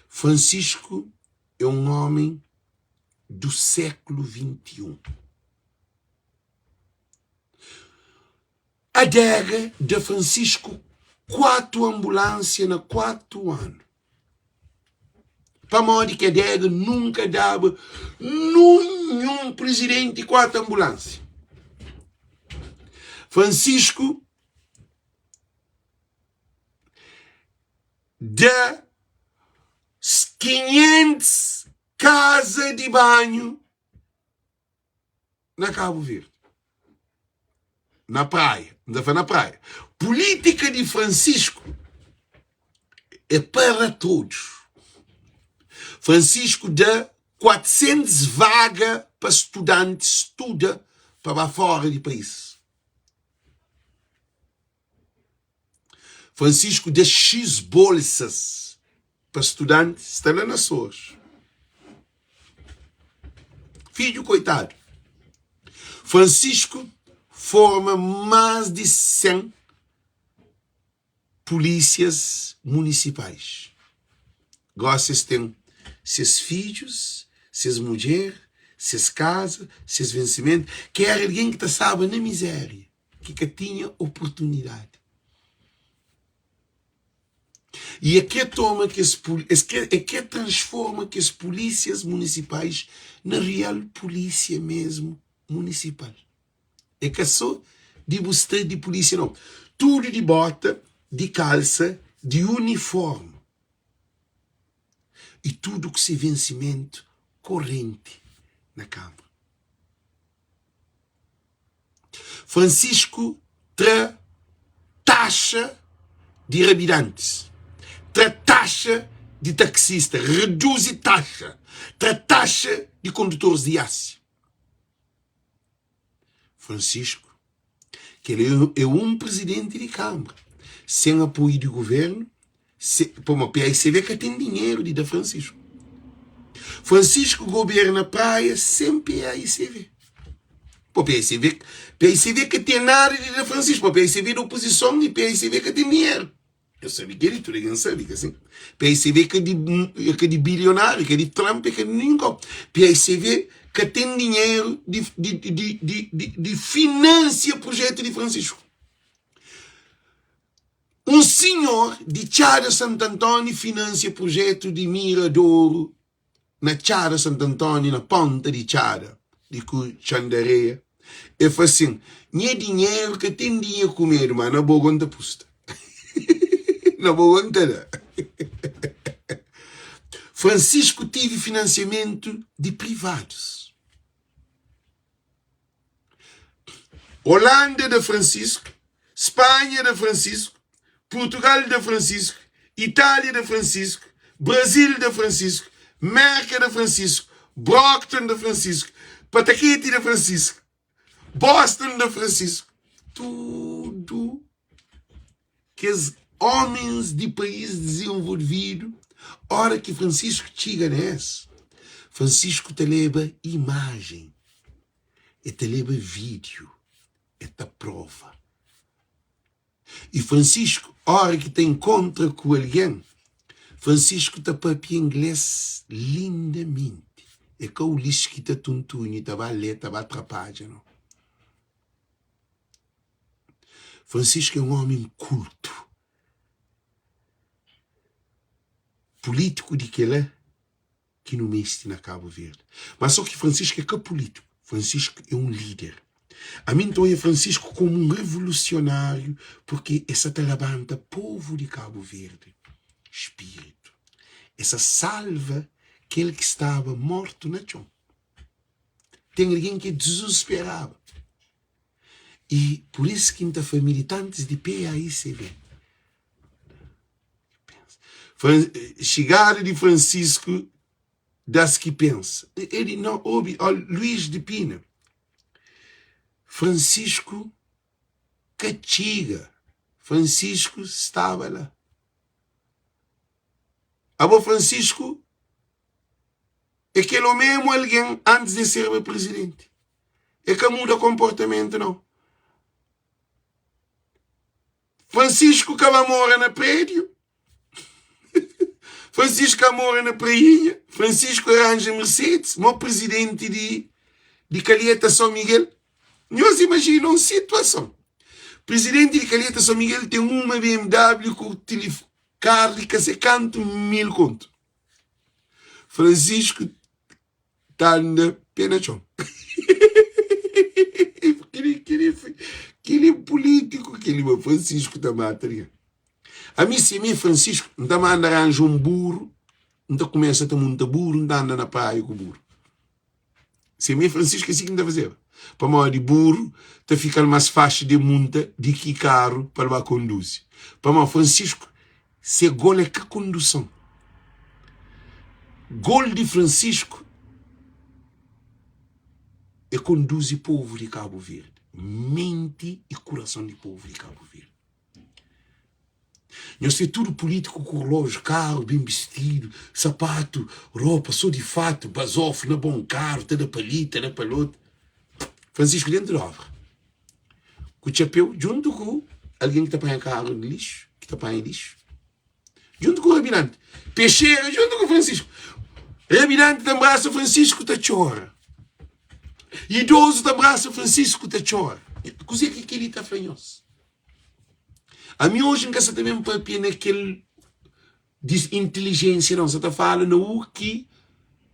Francisco é un ómi du sékulu 21. Adega da Francisco 4 ambulânsia na 4 anu. Pamodi ki adega nunka daba nunhun prizidenti 4 ambulânsia? Francisco da 500 kaza di banhu na Kabu Verdi, na praia, N ta fla na praia. Pulítika di Francisco é para todos. Francisco da 400 vaga pa studantis studa pa ba fora di país. Francisco da X bolsas pa studanti sta la na Açores. Fidju koitadu. Francisco forma más di 100 pulísias munisipais. Gósi es ten ses fidjus, ses mudjer, ses kaza, ses vensimentu, ki éra algen ki ta staba na mizéria. ki ka tinha oportunidadi. E é kre toma kes es kre é kre transforma kes polísias munisipais na real polísia mesmu munisipal. É ka so di bu sta di polísia nau. Tudu di bota, di kalsa, di uniformi i tudu ku se vensimentu korenti na kama. Francisco tra taxa di rabidantis, tra taxa di taxista, reduzi taxa, tra taxa di kondutoris di iasi. Francisco, kel é un prizidenti di kanbra, sen apoiu di guvernu, Se, pamo PAICV ka ten dinheru di da Francisco. Francisco goberna Praia sen PAICV. Po PICV, PICV ka ten nada di da Francisco, po PICV di oposison i PICV ka ten dinheru. Eu sabe kel-li, tudu algen sabe ka sin. PICV ka di, ka di bilionáriu, ka di Trump, ka di ninhun kau. PICV ka ten dinheru di, di, di, di, di, di finansia projetu di Francisco. Un sinhor di Txada Santantoni finansia projetu di Miradoru na Txada Santantoni, na ponta di Txada, di ku Txan di Areia. E fla sin, Nha dinheru ka ten dinha kumedu, ma na bo go N ta pusta. Na bo go N ta da. Francisco tive finansiamentu di privadus. Holanda da Francisco, Spanha da Francisco, Portugal da Francisco, Itália da Francisco, Brasil da Francisco, Merka da Francisco, Brockton da Francisco, Pataquete da Francisco, Boston da Francisco, tudo kes homens di país desenvolvido, ora ki Francisco txiga na es, Francisco ta leba imagem, e ta leba vídeo, e ta prova. I Francisco, ora ki ta enkontra ku algen, Francisco ta papia inglês lindamenti. É ka Ulisses ki ta tuntunhi, ta ba lê, ta ba trapadja, nau. Francisco é un ómi kultu. Pulítiku di kel-la ki nu meste na Kabu Verdi. Má sô ki Francisco é ka pulítiku, Francisco é un líder. Ami N ta odja Francisco komu un revolusionáriu purki e sa ta labanta povu di Kabu Verdi spiritu. E sa salva kel ki staba mortu na txon. Ten algen ki dizusperaba. I pur isu ki N ta fla militantis di PAICV, Xigada di Francisco das ki pensa. Ele não obi, ó, Luís de Pina. Francisco ka txiga. Francisco staba la. Abo Francisco é kel omemu algen antis de serba presidenti. E ka muda konportamentu nau. Francisco ka ba mora na prédiu. Francisco ka mora na prainha. Francisco arranja Mercedes, mo presidenti di di Calheta São Miguel. Nhos imagina un situason. Presidenti di Calheta São Miguel ten uma BMW ku carro di ka se kantu mil kontu. Francisco ta anda pé na txon. Kili, kili, kili político, kili ma Francisco ta mata algen. Ami si mi Francisco, N ta manda ranja un buru, N ta kumesa ta munta buru, N ta anda na praia ku buru. Si mi Francisco é si ki N ta fazeba. Pamodi buru ta fika-l más faxi di munta di ki karu pa el ba konduzi. Pamodi Francisco Se gol é ka konduson. Gol di Francisco é konduzi povu di Kabu Verdi, menti i kurason di povu di Kabu Verdi. Nhos tê tudu pulítiku ku roloju, karu, ben bistidu, sapatu, ropa, so di fatu, bazofu na bon karu, ta da pa li, ta da pa lotu. Francisco dentu di obra. Ku txapéu djuntu ku algen ki ta panha karu di lixu, ki ta panha lixu, djuntu ku Rabidanti. Pexera djuntu ku Francisco. Rabidanti ta nbrasa Francisco ta txora. Idozu ta nbrasa Francisco ta txora. Kuzê ki kel-li ta fla nhos? Ami oji N ka sa ta ben papia na kel di intilijénsia nau, N sa ta fala na u ki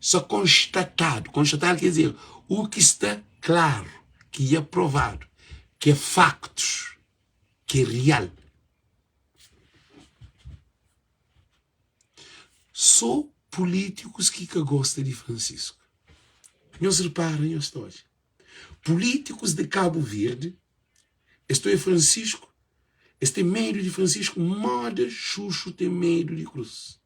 sta konstatadu. Konstatadu ker dizer u ki sta klaru, ki dja provadu, ki é faktus, ki é rial. So pulítikus ki ka gosta di Francisco. Nhos ripara, nhos ta odja. Pulítikus di Kabu Verdi Es ta oia Francisco, es ten medu di Francisco moda Xuxu ten medu di Cruz.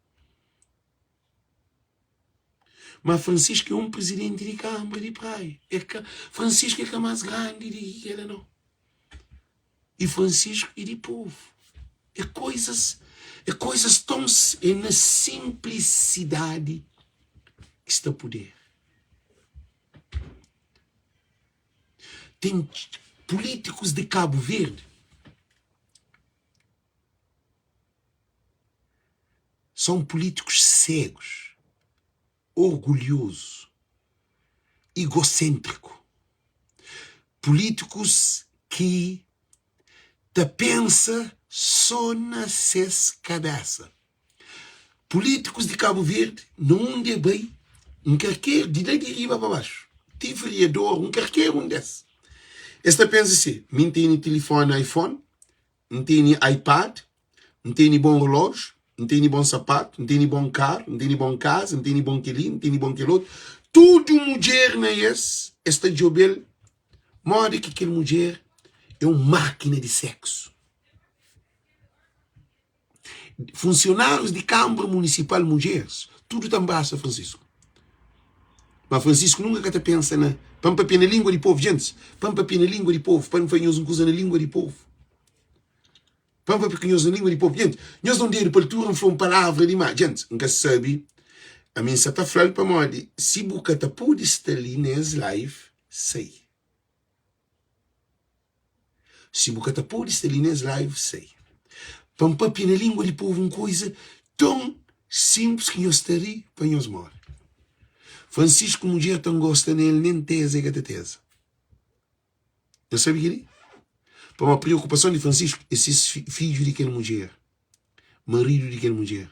Ma Francisco é um presidente di Câmara di Praia. É ka, Francisco é ka mais grande di ki kela não. E Francisco é di povo. É coisas, é coisas tão, é na simplicidade que sta poder. Ten pulítikus di Kabu Verdi são pulítikus segus, orgulhozu, igosêntriku. Pulítikus ki ta pensa sô na ses kabésa. Pulítikus di Kabu Verdi, na undi e bai, un karker, di la di riba pa baxu, ti veriador, un karker un des, es ta pensa si, mi N tene tilifoni iPhone, N tene iPad, N tene bon relójiu, N tene bon sapatu, N tene bon karu, N tene bon kaza, N tene bon kel-li, N tene bon kel otu. Tudu mudjer na es, es ta djobe-l modi ki kel mudjer é un mákina di séksu. Funsionárius di Kanbra Munisipal mudjeris, tudu ta nbrasa Francisco. Ma Francisco nunka ka ta pensa na pa N papia na língua di povu. Gentis, pa N papia na língua di povu, pa N fla nhos un kuza na língua di povu. Pa N papia ku nhos na língua di povu. Gentis, nhos da un dedu pa altura, N fla un palavra di ma. Gentis, N ka sabe, ami N sa ta fla-l pamodi si bu ka ta pode sta li na es live, sai. Si bu ka ta pode sta li nes live sai pa N papia na lingua di povu un koiza ton sinplis ki nhos ta ri pa nhos more. Francisco mudjer ta ngosta nel nen teza e ka ta teza. Nhos sabe keli? Pamodi priokupason di Francisco é ses fidju di kel mudjer, maridu di kel mudjer.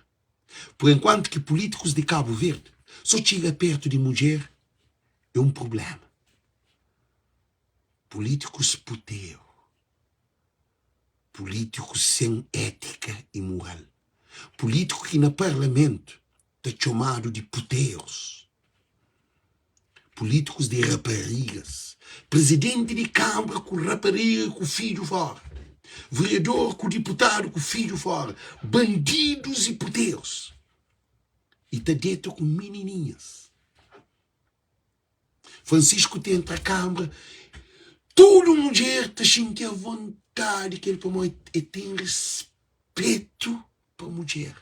Por enkuantu ki pulitikus di Kabu Verdi so txiga pertu di mudjer é un prublema. Pulítikus puteru, pulítikus sen étika i mural, pulítiku ki na parlamentu ta txomadu di puterus, pulítikus di raparigas, prizidenti di kanbra ku rapariga ku fidju fora, vereador ku diputadu ku fidju fora, bandidus i puterus i ta deta ku minininhas. Francisco ta entra kambra, tudu mudjer ta xinti avontadi ku el pamodi el ten respetu pa mudjer.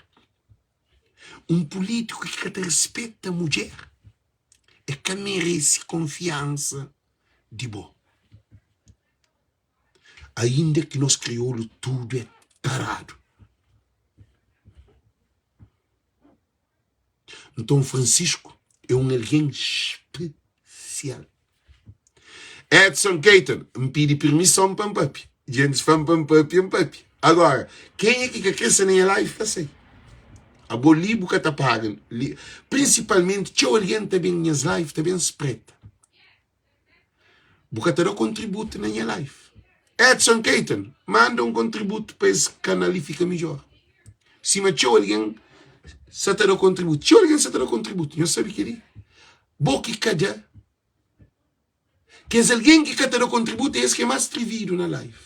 Un pulítiku ki ka ta rispeta mudjer, el ka merese konfiansa di bo. Ainda ki nos kriolu tudu é taradu. Nton Francisco é un algen spesial. Edson Keaton, N pidi pirmison pa N papia. Djentis fla-m pa N papia, N papia. Agora, kenha ki ka kre sta na nha live pa sai. Abo li bu ka ta paga. Li, prinsipalmenti txeu algen ta ben nhas live ta ben spreta. Bu ka ta da kontributu na nha live. Edson Keaton, manda un kontributu pa es kanal li fika midjor. Sima txeu algen sa ta da kontributu. Txeu algen sa ta da kontributu. Nhos sabe kel-li? Bo ki ka da. Kes algen ki ka ta da kontributu é es ki é más trividu na live.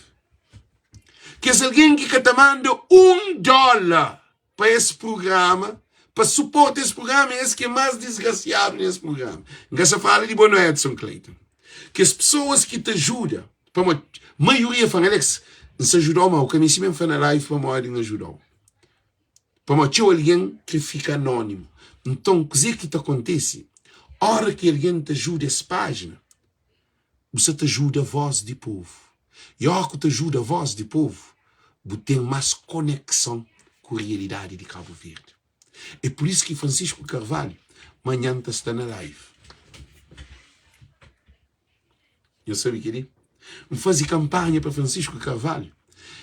Kes algen ki ka ta manda un dóla pa es prugrama, pa suporta es prugrama, es ki é más disgrasiadu nes prugrama. N ka sa fala di bo no Edson Clayton. Kes pesoas ki ta ajuda, pamodi maioria fla-m, Alex, N sa ajuda-u ma u ka meste ben fla na live pamodi N ajuda-u. Pamodi txeu algen kre fika anónimu. Nton, kuzê ki ta kontese? Óra ki algen ta ajuda es pájina, Bu sa ta ajuda voz di povu. I óra ku ta ajuda voz di povu, bu ten más konekson ku realidadi di Kabu Verdi. É pur isu ki Francisco Carvalho manhan ta sta na live. Nhos sabe kel-li? N faze kanpanha pa Francisco Carvalho.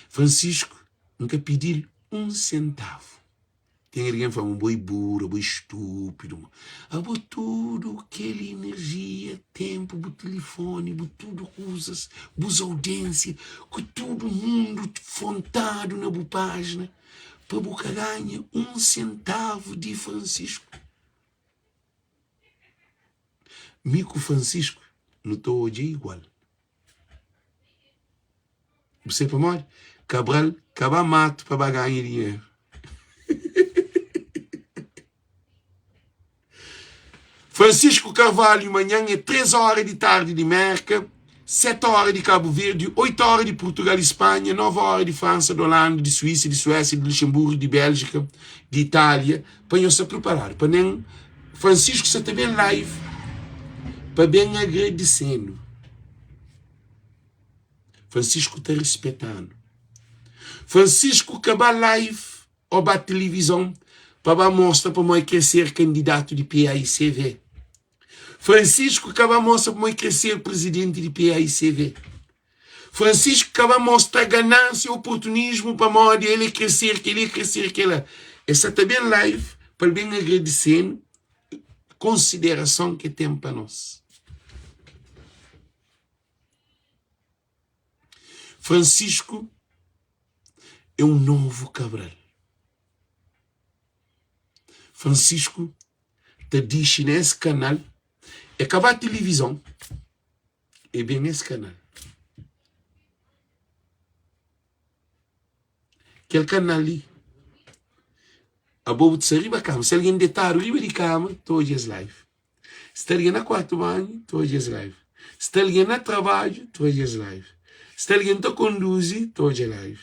Francisco, N ka pidi-l un sentavu. Ten algen fla ma bo é buru, abo é stúpidu. Abo tudu kel inerjia, ténpu, bu tilifóni, bu tudu kuzas, bus audiénsia, ku tudu mundu frontadu na bu pájina, pa bu ka ganha un sentavu di Francisco. Mi ku Francisco nu ta odja igual. Bu sabe pamodi? Cabral ka ba mato pa ba ganha dinheru. Francisco Carvalho manhan é 3 hora di tardi di Merka, 7 hora di Cabo Verde, 8 hora di Portugal e Spanha, 9 hora di França, di Holanda, di Suíça, di Suécia, di Luxemburgo, di Bélgica, di Itália, pa nhos sta preparadu pa nen Francisco sa ta ben live pa ben agradecendo. Francisco ta rispeta-nu. Francisco ka ba live ô ba tilivizon pa ba mostra pamodi el kre ser kandidatu di PAICV. Francisco ka ba mostra pamodi el kre ser prizidenti di PAICV. Francisco ka ba mostra ganánsia ô oportunismu pamodi el kre ser kel-li, el kre ser kel-la. El sa ta ben live pa el ben agradise-nu konsiderason ki el ten pa nos. Francisco é um novo Cabral. Francisco ta dixi na es kanal, é ka ba tilivizon, é ben es kanal. Kel kanal li, abo bu ta sta riba kama, si algen detadu riba di kama, ta odja es live. Sta algen na kuartu banhu, ta odja es live. Sta algen na trabadju, ta odja es live. Sta algen ta konduzi, ta odja live.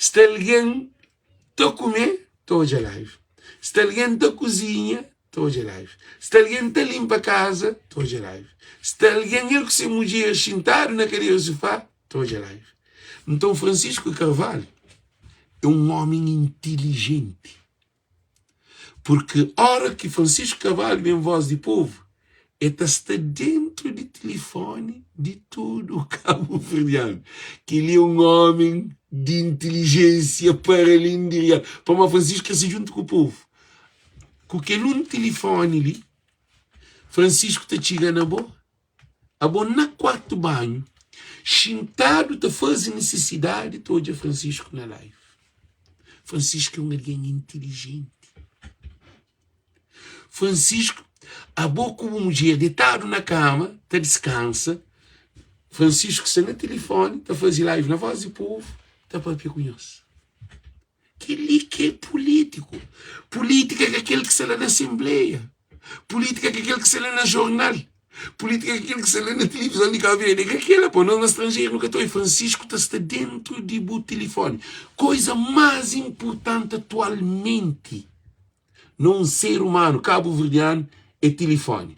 Sta algen ta kume, ta odja live. Sta algen ta kuzinha, ta odja live. Sta algen ta linpa kaza, ta odja live. Sta algen el ku se mudjer xintadu na kadera sufá, ta odja live. Nton Francisco Carvalho é un ómi intilijenti. Purki óra ki Francisco Carvalho ben Voz di Povu, el ta sta dentu di tilifoni di tudu kabuverdianu. Kel-li é un ómi di intilijénsia para alén di real. Pamodi Francisco krese djuntu ku povu. Ku kel un tilifoni li, Francisco ta txiga na bo, Abo na kuartu banhu, xintadu ta faze nisisidadi, ta odja Francisco na live. Francisco é un algen intilijenti. Francisco, abo ku bu mudjer detadu na kama ta diskansa, Francisco sta na tilifoni ta faze live na voz di povu ta papia ku nhos. Kel-li ki é pulítiku. Pulítika é ka kel ki sta la na asenbleia. Pulítika é ka kel ki sta la na jornal. Pulítika é ka kel ki sta la na tilivizon di Kabu Verdi. É ka kel-la, pô. Nos na stranjeru nu ka ta oi. Francisku ta sta déntu di bu tilifóni. Koza más inpurtanti atualmenti na un ser umanu kabuverdianu é tilifóni.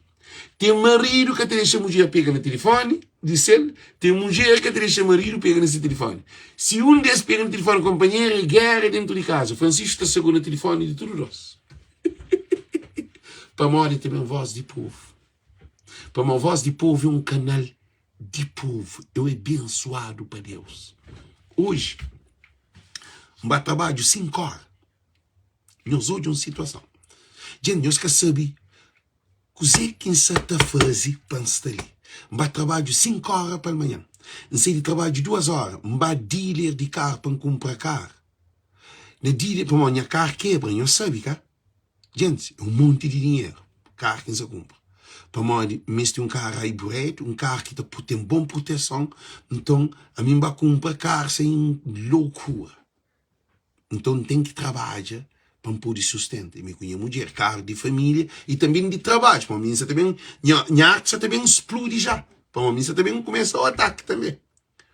Ten maridu ka ta dexa mudjer pega na tilifóni di sel, ten mudjer ka ta dexa maridu pega na se tilifóni. Si un des pega na tilifóni konpanheru é géra dentu di kaza. Francisco ta sagó na tilifóni di tudu dos. Pamodi ta ben vós di povu. Pamodi vós di povu é un kanal di povu. Eu é bensuadu pa Deus. Oji, N ba trabadju 5 óra. Nhos odja un situason. Djenti, nhos ka sabe kuzê ki N sa ta faze pa N sta li. N ba trabadju 5 óra palmanhan. N sai di trabadju 2 óra. N ba dealer di karu pa N kunpra karu. Na dealer, pamodi nha karu kebra, nhos sabe, ka? Djenti, é un monti di dinheru karu ki N sa kunpra. Pamodi N meste un karu hybrid, un karu ki ta ten bon proteson. Nton, ami N ba kunpra karu sen lokura. Nton N ten ki trabadja pa N pode sustenta mi ku nha mudjer, karu di família i tanbê di trabadju, pamodi mi N sa ta ben, nha nha arti sa ta ben spludi já, pamodi mi N sa ta ben kumesa o ataki tanbê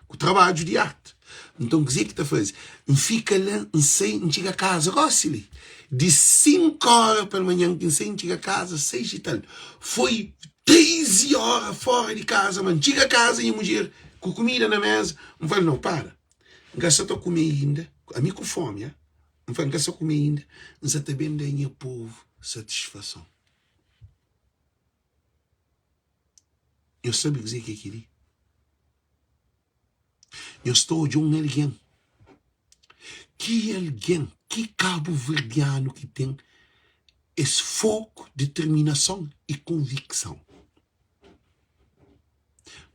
ku trabadju di arti. Nton kuzê ki ta faze? N fika la, N sai, N txiga kaza gósi li, di 5 óra palmanhan ki N sai N txiga kaza 6 i tal, foi 13 óra fóra di kaza, ma N txiga kaza nha mudjer ku kumida na méza, N fla-l, nau, para. N ka sa ta kume inda, ami ku fómi, ah. N fla, N ka sa kume inda, N sa ta ben da nha povu satisfason. Nhos sabe kuzê ki é kel-li? Nhos ta odja un algen, ki algen, ki kabuverdianu ki ten es foku, diterminason i konvikson?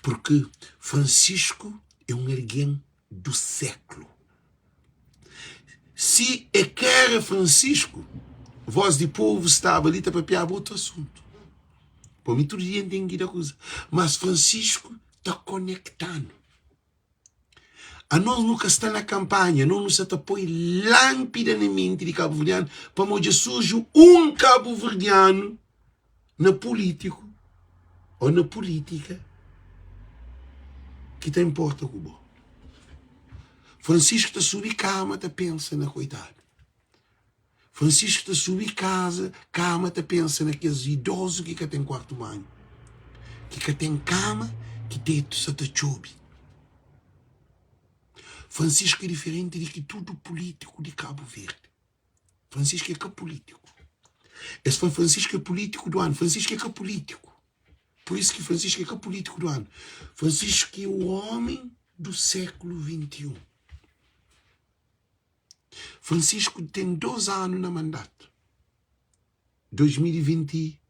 Purkê Francisco é un algen do séklu. Si é ka éra Francisco, Voz di Povu staba li ta papiaba otu asuntu. Pa mi tudu dia N ten ki da kuza. Mas Francisco ta konekta-nu. Anos nu ka sta na kanpanha, anos nu sa ta poi lánpida na menti di kabuverdianu pamodi dja surji un kabuverdianu na pulítiku ô na pulítika ki ta inporta ku bo. Francisco ta subi kama ta pensa na koitadu. Francisco ta subi kaza kama ta pensa na kes idozu ki ka ten kuartu banhu, ki ka ten kama, ki tetu sa ta txobi. Francisco é diferenti di ki tudu pulítiku di Kabu Verdi. Francisco é ka pulítiku. Es fla Francisco é pulítiku du anu. Francisco é ka pulítiku. Pur isu ki Francisco é ka pulítiku du anu. Francisco é o homem do século 21. Francisco ten 2 anu na mandatu. 2020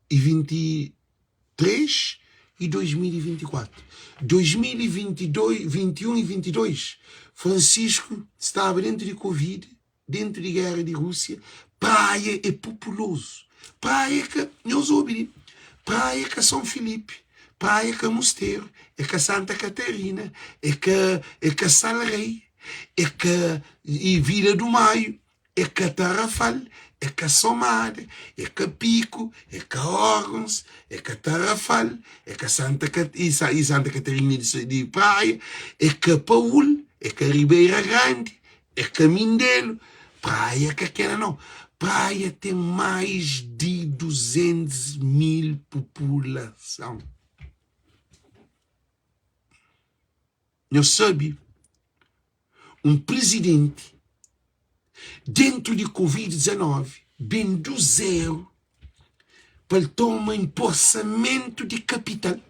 e 23 e 2024. 2022, 21 e 22, Francisco staba dentu di Covid, dentu di guerra di Rússia, Praia é populoso. Praia é ka, nhos obi li, Praia é ka São Filipe, Praia é ka Musteru, é ka Santa Catarina, é ka, é ka Sal Rei, é ka e Vila do Maio, É ka Tarrafal, é ka Somada, é ka Piku, é ka Órgãos, é ka Tarrafal, é ka Santa e Santa Catarina di Praia, é ka Paul, é ka Ribeira Grandi, é ka Mindelo. Praia ka kela nau. Praia ten mais di 200 mil populasãu. Nhos sabe un prizidenti dentu di Covid 19 ben du zeru pa el toma enposamentu di kapital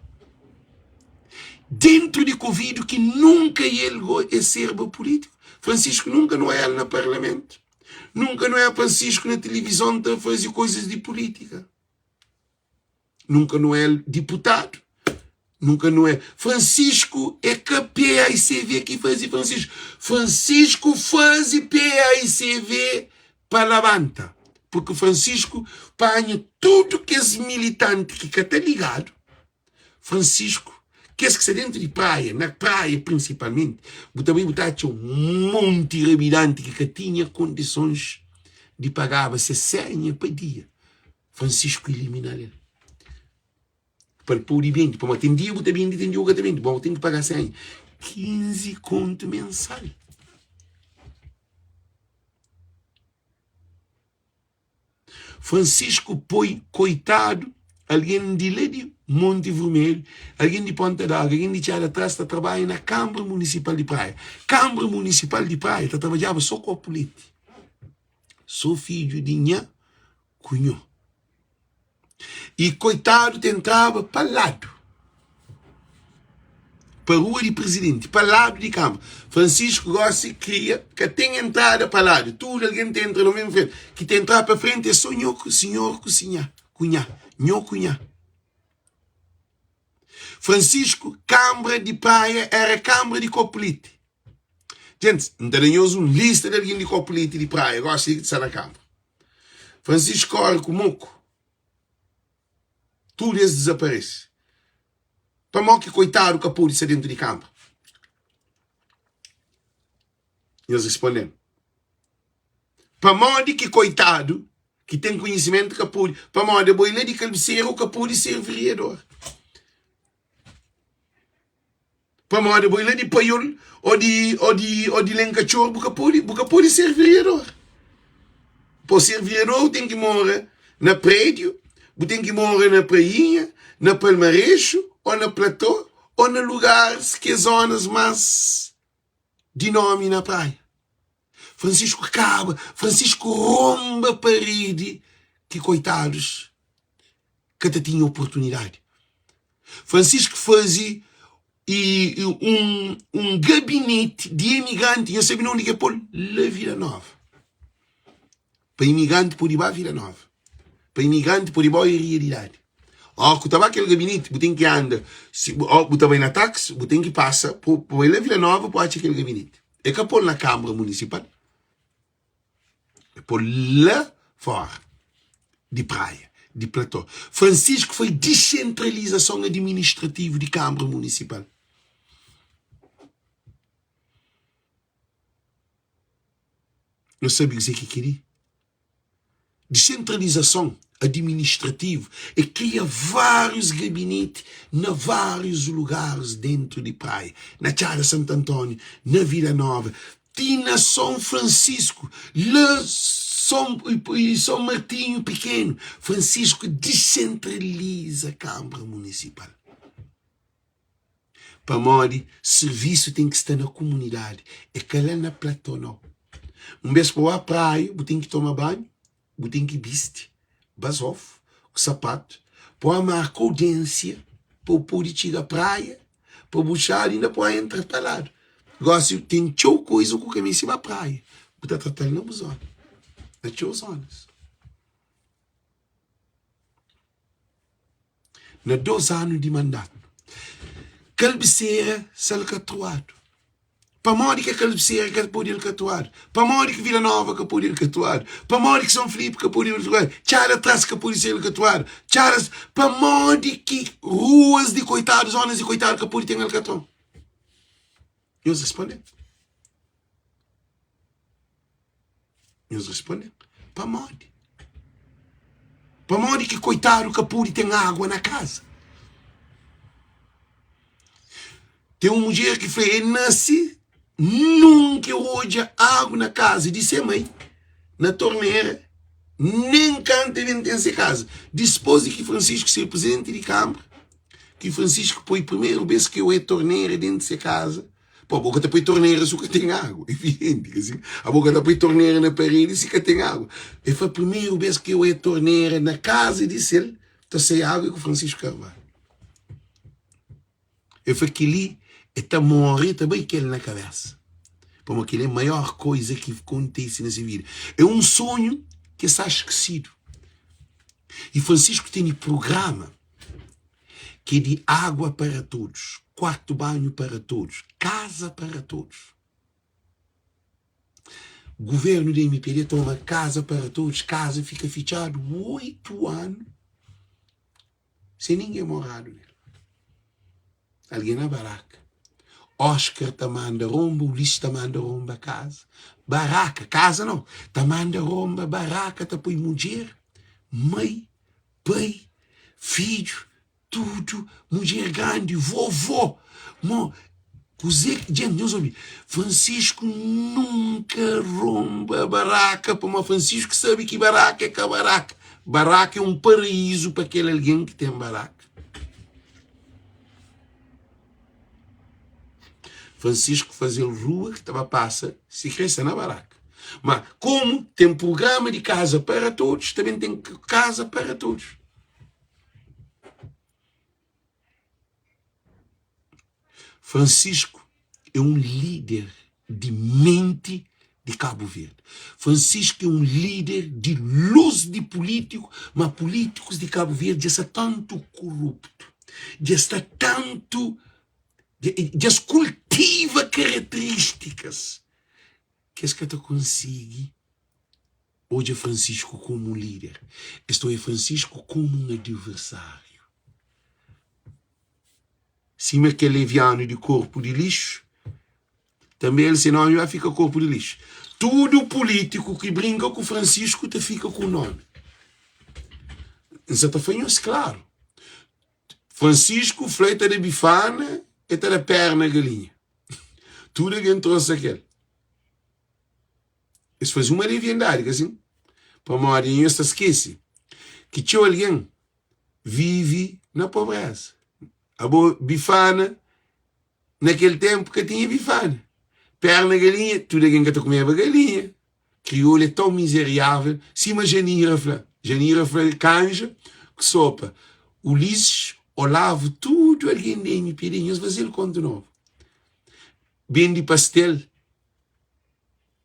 dentu di Covid ki nunka el go e serba pulitiku. Francisco nunka no el na parlamentu, nunka no el Francisco na tilivizon ta fazi koizas di pulitika. Nunka nu é diputadu, nunka nu é. Francisco é ka PAICV ki faze Francisco. Francisco faze PAICV pa labanta. Porque Francisco panha tudu kes militanti ki ka ta ligadu. Francisco, kes ki sta dentu di praia, na praia prinsipalmenti, bu ta bai bu ta atxa un monti rabidanti ki ka tinha kondisons di pagaba ses senha pa dia. Francisco ilimina-l el pa el pode bende, pamodi ten dia bu ta bende, ten dia bu ka ta bende, bon bu ten ki paga senha 15 kontu mensal. Francisco poi koitadu algen di la di Monte Vermelho, algen di Ponta d'Água, algen di Txada Trás ta trabadja na Kâmara Munisipal di Praia. Kâmara Munisipal di Praia ta trabadjaba sô kopu leti. Sô fidju di nha ku nho. I koitadu ta entraba pa ladu, pa rua di prizidenti, pa ladu di kama. Francisco gosi kria ka ten entrada pa ladu, tudu algen ta entra na mesmu frenti. Ki ta entra pa frenti é so nho ku sinhor ku sinhá, ku nha, nho ku nha. Francisco, kanbra di Praia era kanbra di Kopliti. Gentis, N ta da nhos un lista di algen di Kopliti di Praia gosi li ki ta sta na kanbra. Francisco kóre ku moku, tudu es dizaparese. Pamodi ki koitadu ka pode sta dentu di kanbra? Nhos responde-m. Pamodi ki koitadu ki ten konhisimentu ka pode? Pamodi abo é la di kalbiseru ka pode ser vereador. Pamodi bo é la di Paiol ô di ô di ô di Lenkatxor bu ka pode bu ka pode ser vereador. Pa ser vereador bu ten ki mora na prédiu, bu ten ki mora na Prainha, na Palmarexu ô na Platô ô na lugaris ki é zonas más di nomi na Praia. Francisco kaba, Francisco ronba paredi ki koitadus ka ta tinha oportunidadi. Francisco faze e, e un, un gabinete di imigranti, nhos sabe na undi ki é pô-l? La Vila Nova. Pa imigranti pode ba Vila Nova. Pa imigranti pode ba realidadi. Ó, ku ta ba kel gabinete, bu ten ki anda, si, ó, bu ta bai na taxi, bu ten ki pasa pa bai la Vila Nova pa atxa kel gabinete. É ka pô-l na Kâmara Munisipal, é pô-l la fora di Praia, di Platô. Francisco foi disentralizason administrativu di Kâmara Munisipal. Nhos sabe kuzê ki é kel-li? Disentralizason adiministrativu é kria várius gabineti na várius lugaris dentu di Praia, na Txada Santu Antóniu, na Vila Nova, ti na Son Fransisku, la Son i Son Martinhu Pikenu. Fransisku disentraliza Kanbra Munisipal. Pamodi sirvisu ten ki sta na kumunidadi, é ka la na platô nau. Un bês pa bu ba praia, bu ten ki toma banhu, bu ten ki bisti bazofu ku sapatu pa bu marka audiênsia pa bu pode txiga praia, pa bu txadu inda pa bu entra pa ladu. Gosi ten txeu kuza ku ka meste ba praia, bu ta trata-l na bu zona, na txeu zonas. Na dos anu di mandatu, kalbisera salkatruadu. Pamodi ki kalbisera ka pode alkatruadu? Pamodi ki Vila Nova ka pode alkatruadu? Pamodi ki São Filipe ka pode alkatruadu? Txada Tras ka pode ser alkatruadu? Txada... Pamodi ki ruas di koitadu, zonas di koitadu ka pode ten alkatron? Nhos responde. Nhos responde. Pamodi? Pamodi ki koitadu ka pode ten água na kaza? Ten un mudjer ki fla el nase nunka el odja agu na kaza di se mai, na tornera, nen kantu el ben ten se kaza. Dispôs di ki Francisco ser prizidenti di Kanbra, ki Francisco poi primeru bês ki oe tornera dentu se kaza, Pô, bo ka ta poi tornera si ka ten agu, evidenti ka si? Abo ka ta poi tornera na paredi si ka ten agu. E fla primeru bês ki oe tornera na kaza di sel ta sai agu é ku Francisco Carvalho. E fla kel-li e ta móre e ta bai kel na kabésa. Pamodi kel-li é maior koiza ki kontise na se vida. É un sonhu ki sta skesidu. I Francisco tene prugrama ki é di água para todos, kuartu banhu para todos, kaza para todos. Guvernu di MPD toma kaza para todos, kaza fika fitxadu 8 anu sen ningen moradu nel. Algen na baraka. Oscar ta manda ronba, Ulisses ta manda ronba kaza. Baraka, kaza nau, ta manda ronba baraka, ta poi mudjer, mai, pai, fidju, tudu, mudjer grandi, vovó. Mo, kuzê ki, djent, nhos obi, Francisco nunka ronba baraka, pamodi Francisco sabe ki baraka é ka baraka. Baraka é un paraízu pa kel algen ki ten baraka. Francisco faze-l rua ki ta ba pasa si kre sta na baraka. Ma komu ten prugrama di kaza para todos, tanbe ten kaza para todos. Francisco é un líder di menti di Cabo Verde. Francisco é un líder di luz di político, ma políticos di Cabo Verde dja sta tantu koruptu, dja sta tantu, dja es kultiva karakterístikas ki es ka ta konsigi odja Francisco komu un líder, es ta odja Francisco komu un adversáriu. Sima kel levianu di korpu di lixu, tanbe el se nomi ba fika korpu di lixu. Tudu pulítiku ki brinka ku Francisco ta fika ku nomi. N sa ta fla nhos klaru, Francisco fla e ta da bifana, e ta da perna galinha. Tudu algen trosa kel. Es faze uma leviandadi, ka sin? Pamodi nhos ta skese ki txeu algen vive na pobreza. Abo bifana na kel tempu ka tinha bifana. Perna galinha, tudu algen ka ta kumeba galinha. Kriolu é tão mizeriável, sima Janira fla. Janira fla kanja ku sopa. Ulisses, Olavo, tudu algen di MPD, nhos faze-l kontu novu. Bende pastel,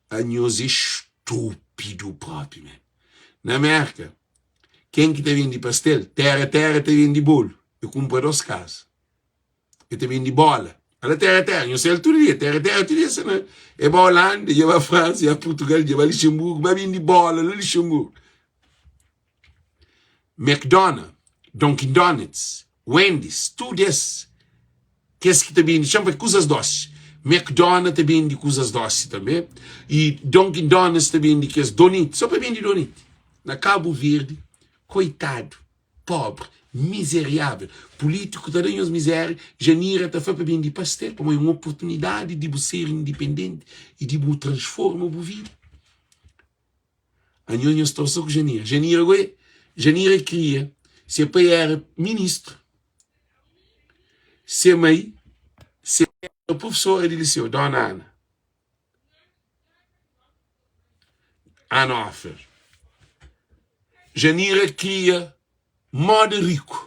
Anhos é stúpidu propi man. Na Merka, ken ki ta bende pastel? Terra Terra ta bende bolu. E kunpra dos kaza. E ta bende bola. Ala Terra Terra, nhos sai-l tudu dia. Terra Terra tudu dia sa na. E ba Holanda, dja ba Fransa, dja ba Portugal, dja ba Luxemburgo, ba bende bola la Luxemburgo. McDonald, Dunkin Donuts, Wendy's, tudu es kes ki ta bende txeu pa kuzas dosi. McDonald ta bende kuzas dosi tanbe i Dunkin Donuts ta bende kes donit, so pa bende donit. Na Kabu Verdi, koitadu, pobri, mizeriavel, pulitiku ta da nhos mizeria, Janira ta fla pa bende pastel pamodi é un oportunidadi di bu ser indipendenti i di bu transforma bu vida. Anho nhos trosa ku Janira. Janira go é Janira kria se pai era ministru, se mai. Se éra profesora di liseu, Dona Ana. Ana Offer. Janira kria moda riku.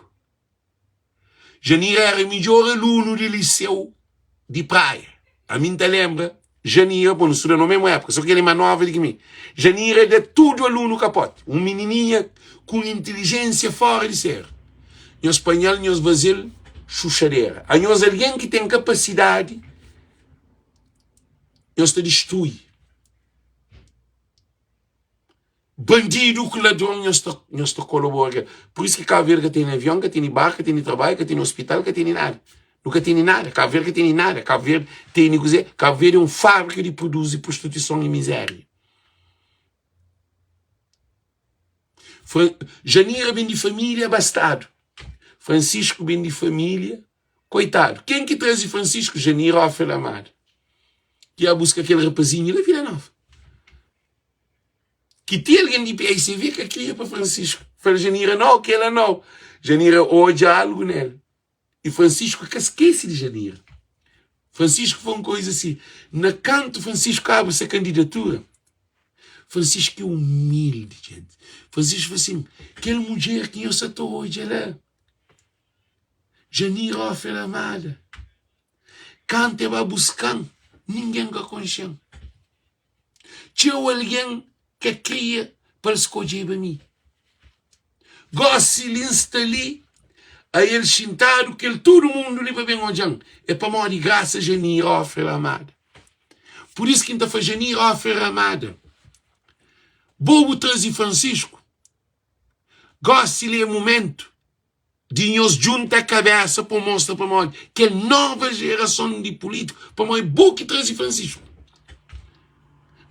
Janira éra midjór alunu di liseu di Praia. Ami N ta lenbra Janira, bon, nu studa na mésmu épuka, sô ki el é más nova di ki mi. Janira da tudu alunu kapoti. Un minininha ku un intilijénsia fóra di séri. Nhos panha-l, nhos baze-l xuxadera. Anhos algen ki ten kapasidadi, nhos ta distrui. Bandidu ku ladron nhos ta nhos ta kolabora ku el. Pur isu ki Kabu Verdi ka tene avion, ka tene barku, ka tene trabadju, ka tene ospital, ka tene nada. Nu ka tene nada, Kabu Verdi ka tene nada. Kabu Verdi tene kuzê? Kabu Verdi é un fábrika di produzi prostituison i mizéria. Janira ben di família abastadu. Francisco ben di família koitadu. Ken ki traze Francisco? Janira Ofel Amada. Ki ia buska kel rapazinhu la Vila Nova. Ki ti algen di PICV ka kria pa Francisco. Fla Janira nau, kela nau. Janira odja algu nel. I Francisco ka skese di Janira. Francisco fla un koisa si, na kantu Francisco abri se kandidatura, Francisco é umildi, gente. Francisco fla sin, kel mudjer ki nhos sa ta odja la, Janira Ofel Amada, kantu e ba buskan, ningen ka konxe-m. Txeu algen ka kria pa el skodjeba mi. Gósi li N sta li, ael xintadu, kel tudu mundu li pa ben odja-m. É pamodi grasa Janira Ofre Ramada. Pur isu ki N ta fla Janira Ofre Ramada, bo bu traze Fransisku, gósi li é mumentu di nhos djunta kabesa pa mostra pamodi kel nova jerason di pulitiku pamodi bo ki traze Francisco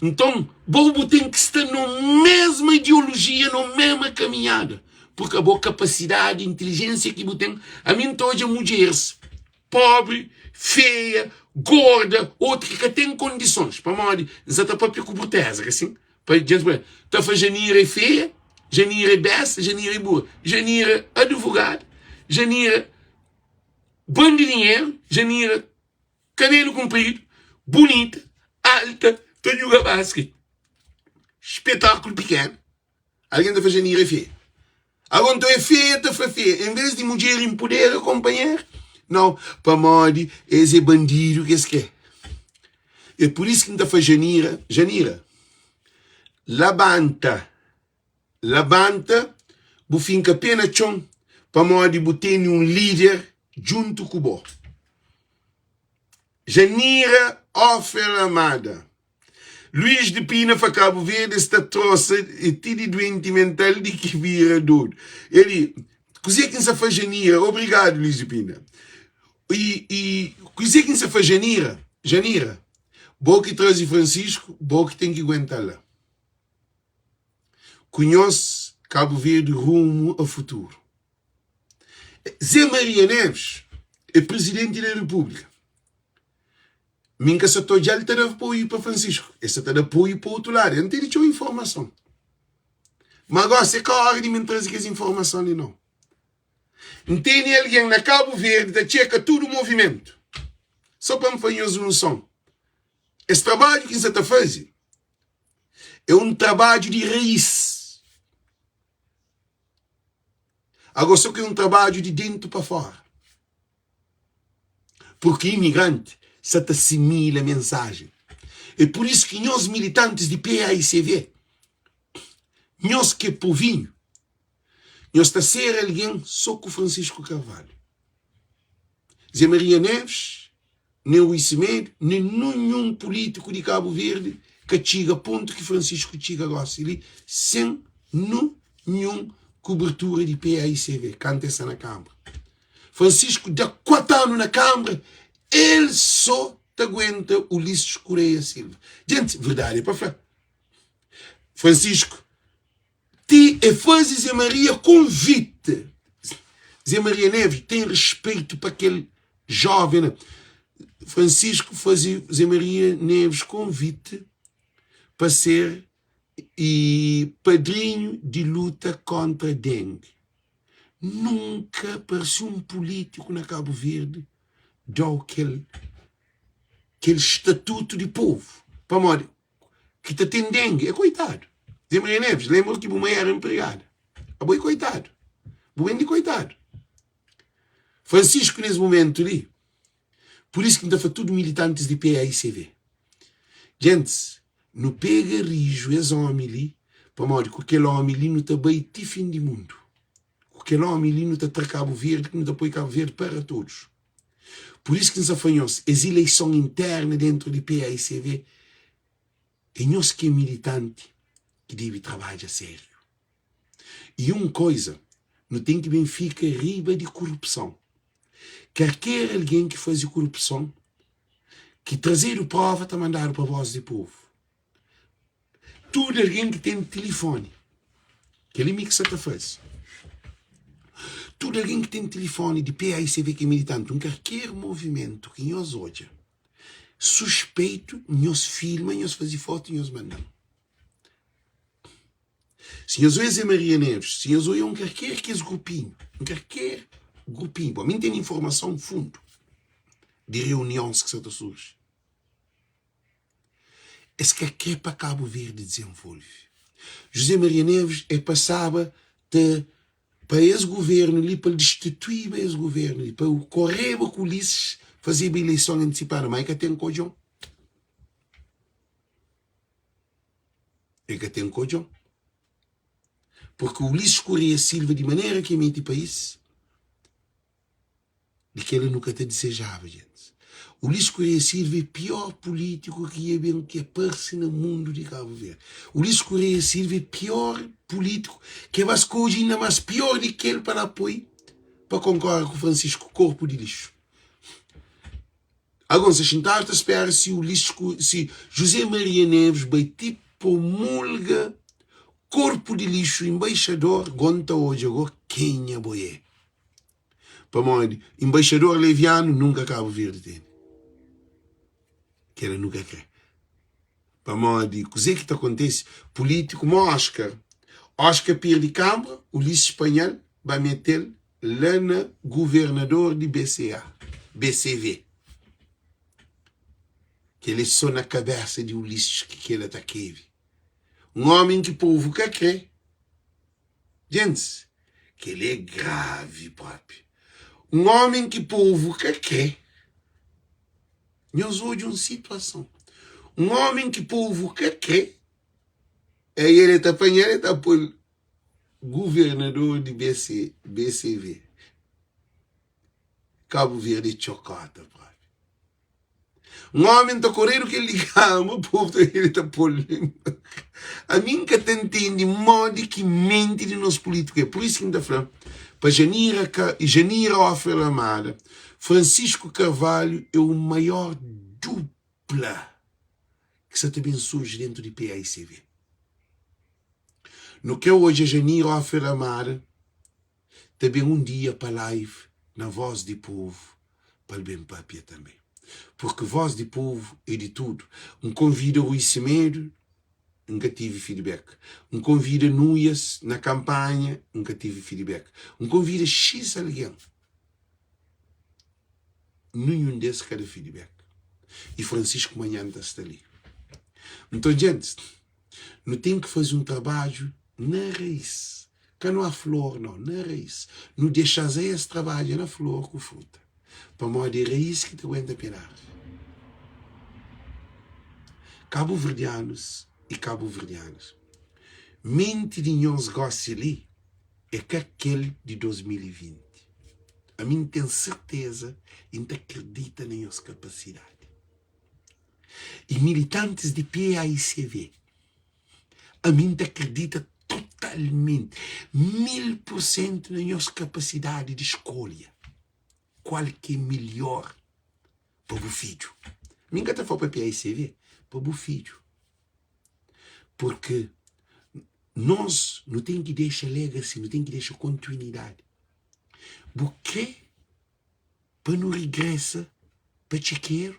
nton bo bu ten ki sta no mesma ideolojia no mesma kaminhada purka bo kapasidadi intelijensia ki bu ten ami N ta odja mudjeris pobri feia gorda otu ki ka ten kondisons pamodi N sa ta papia ku bruteza ka sin Pa djent fla, ta fla Janira é feia, Janira é besta, Janira é burra, Janira advogada, Janira bom di dinheru, Janira kabelu kunpridu, bunita, alta, ta djuga basket. Spetakulu pikenu. Algen ta fla Janira é feia. Ago nton é feia ta fla feia en vez di mudjer inpudera konpanher? Nau, pamodi es é bandidu ki es kre. É pur isu ki N ta fla Janira, Janira, labanta, labanta bu finka pé na txon pamodi bu tene un líder djuntu ku bo. Janira Ofer Amada. Luís de Pina fla Cabo Verde sta trosa e ti di duenti mental di ki bira dodu. Eli, kuzê ki N sa fla Janira? Obrigadu Luís de Pina. E, e kuzê ki N sa fla Janira? Janira, bo ki traze Francisco, bo ki ten ki guenta la. Ku nhos Cabo Verde rumo a futuro. Zé Maria Neves é presidente da República. Mi N ka sa ta odja-l ta da apoiu pa Francisco. El sa ta da apoiu pa otu ladu. El N tene txeu informason. Ma gosi é ka óra di mi N traze kes informason li nau. N tene algen na Kabu Verdi ta txeka tudu movimentu. So pa N fla nhos un son. Es trabadju ki N sa ta faze é un trabadju di raís. Ago so ki é un trabadju di dentu pa fora. Purki imigranti sa ta simila mensajen. É pur isu ki nhos militantis di paicv, nhos ki é povinhu, nhos ta ser algen so ku Francisco Carvalho, Zé Maria Neves, nen Rui Semedo, nen nunhun pulítiku di Kabu Verdi ka txiga pontu ki Francisco txiga gosi li sen nunhun kubertura di paicv kantu el sta na Kanbra. Francisco da 4 anu na Kanbra, el so ta aguenta Ulisses Correia Silva. Gente, verdade é pa fla. Francisco ti e faze Zé Maria convite. Zé Maria Neves tem respeito pa kel jovem la. Francisco faze Zé Maria Neves convite pa ser e padrinho di luta kontra dengue. Nunka parse un pulítiku na Kabu Verdi da-u kel. Kel statutu di povu. Pamodi ki ta ten dengue é koitadu. Zé Maria Neves, lenbra ki bu mai éra enpregada. Abo é koitadu. Bu ben di koitadu. Francisco nes momentu li, pur isu ki N ta fla tudu militantis di PAICV, Gentis, nu pega riju es omi li, pamodi ku kel omi li nu ta bai ti fin di mundu. Ku kel omi li nu ta tra Kabu Verdi, ki nu ta poi Kabu Verdi para todos. Pur isu ki N sa fla nhos, es ileison interna dentru di PAICV é nhos ki é militanti ki debe trabadja sériu. I un koiza, nu ten ki ben fika riba di kurupson. Karker algen ki faze kurupson, ki trazedu prova ta mandadu pa vos di povu. Tudu algen ki ten tilifoni, kel-li mi ki sa ta faze, tudu algen ki ten tilifoni di PAICV ki é militanti, un karker movimentu ki nhos odja suspeitu, nhos filma, nhos faze fotu, nhos manda-m. Si nhos oia Zé Maria Neves, si nhos oia un karker kes grupinhu, un karker grupinhu, bo, mi N ten informason fundu di reunions ki sa ta surji. Es ka kre pa Kabu Verdi dizenvolve. José Maria Neves e pasaba ta pa es guvernu li, pa el distituiba es guvernu li, pa el koreba ku Ulisses, fazeba ileison antisipada, ma e ka ten kodjon. E ka ten kodjon. Porque Ulisses Correia Silva, di manera ki e mete país, di kela nu ka ta disejaba, gentis. Ulisses Correia Silva é pior político ki ia ben ki aparse na mundu di Cabo Verde. Ulisses Correia Silva é pior político ke ba skodje inda mas pior di kel pa la poi pa konkorre ku Francisco Corpo di Lixo. Agon sa xintadu ta spera si Ulisses si José Maria Neves bai ti promulga Corpo di Lixo embaixador gon ta odja go kenha bo é. Pamodi embaixador levianu nunka Cabo Verde tene. Kela nu ka kre. Pamodi kuzê ki ta kontese? Pulítiku mo Oscar. Oscar pirdi Kambra, Ulisses panha-l ba mete-l la na guvernador di BCA, BCV. Kel-li é sô na kabésa di Ulisses ki kel-la ta kebe. Un ómi ki povu ka kre. Gentis, kel-li é gravi própi. Un ómi ki povu ka kre. Nhos odja un situason. Un ómi ki povu ka kre, aí el ta panha-l, el ta pô-l guvernador di BC, BCV. Kabu Verdi é txokota propi. Un ómi ta koredu kel di kama, povu ta el ta pô-l. Ami N ka ta ntende modi ki menti di nos pulítiku é. Pur isu ki N ta fla pa Janira ka, Janira Ofre Lamada, Francisco Carvalho é o maior dupla ki sa ta ben surji dentu di PAICV. Nu kre odja Janira Ofre Lamada ta ben un dia pa live na Voz di Povo pa el ben papia tanbe. Purki Voz di Povo é di tudu. N konvida Rui Semedo, N ka tive feedback. N konvida Nuias na kanpanha, N ka tive feedback. N konvida X algen, ninhun des ka da feedback. I Francisco Manhan ta sta li. Nton, djentis, nu ten ki faze un trabadju na rais. Ka nu a flor no, na rais. Nu dexa-s es trabadja na flor ku fruta, pamodi é rais ki ta aguenta pé d'arvi. Kabuverdianus i kabuverdianas, menti di nhos gosi li é ka kel di 2020. Ami N ten serteza i N ta kridita na nhos kapasidadi. I militantis di PAICV, Ami N ta kridita totalmenti, 1000% na nhos kapasidadi di skolha kual ki é milhor pa bu fidju. Mi N ka ta fla pa PAICV, pa bu fidju. Purki nos nu ten ki dexa legacy, nu ten ki dexa kontinuidadi. Bu kre pa nu rigresa pa txikeru?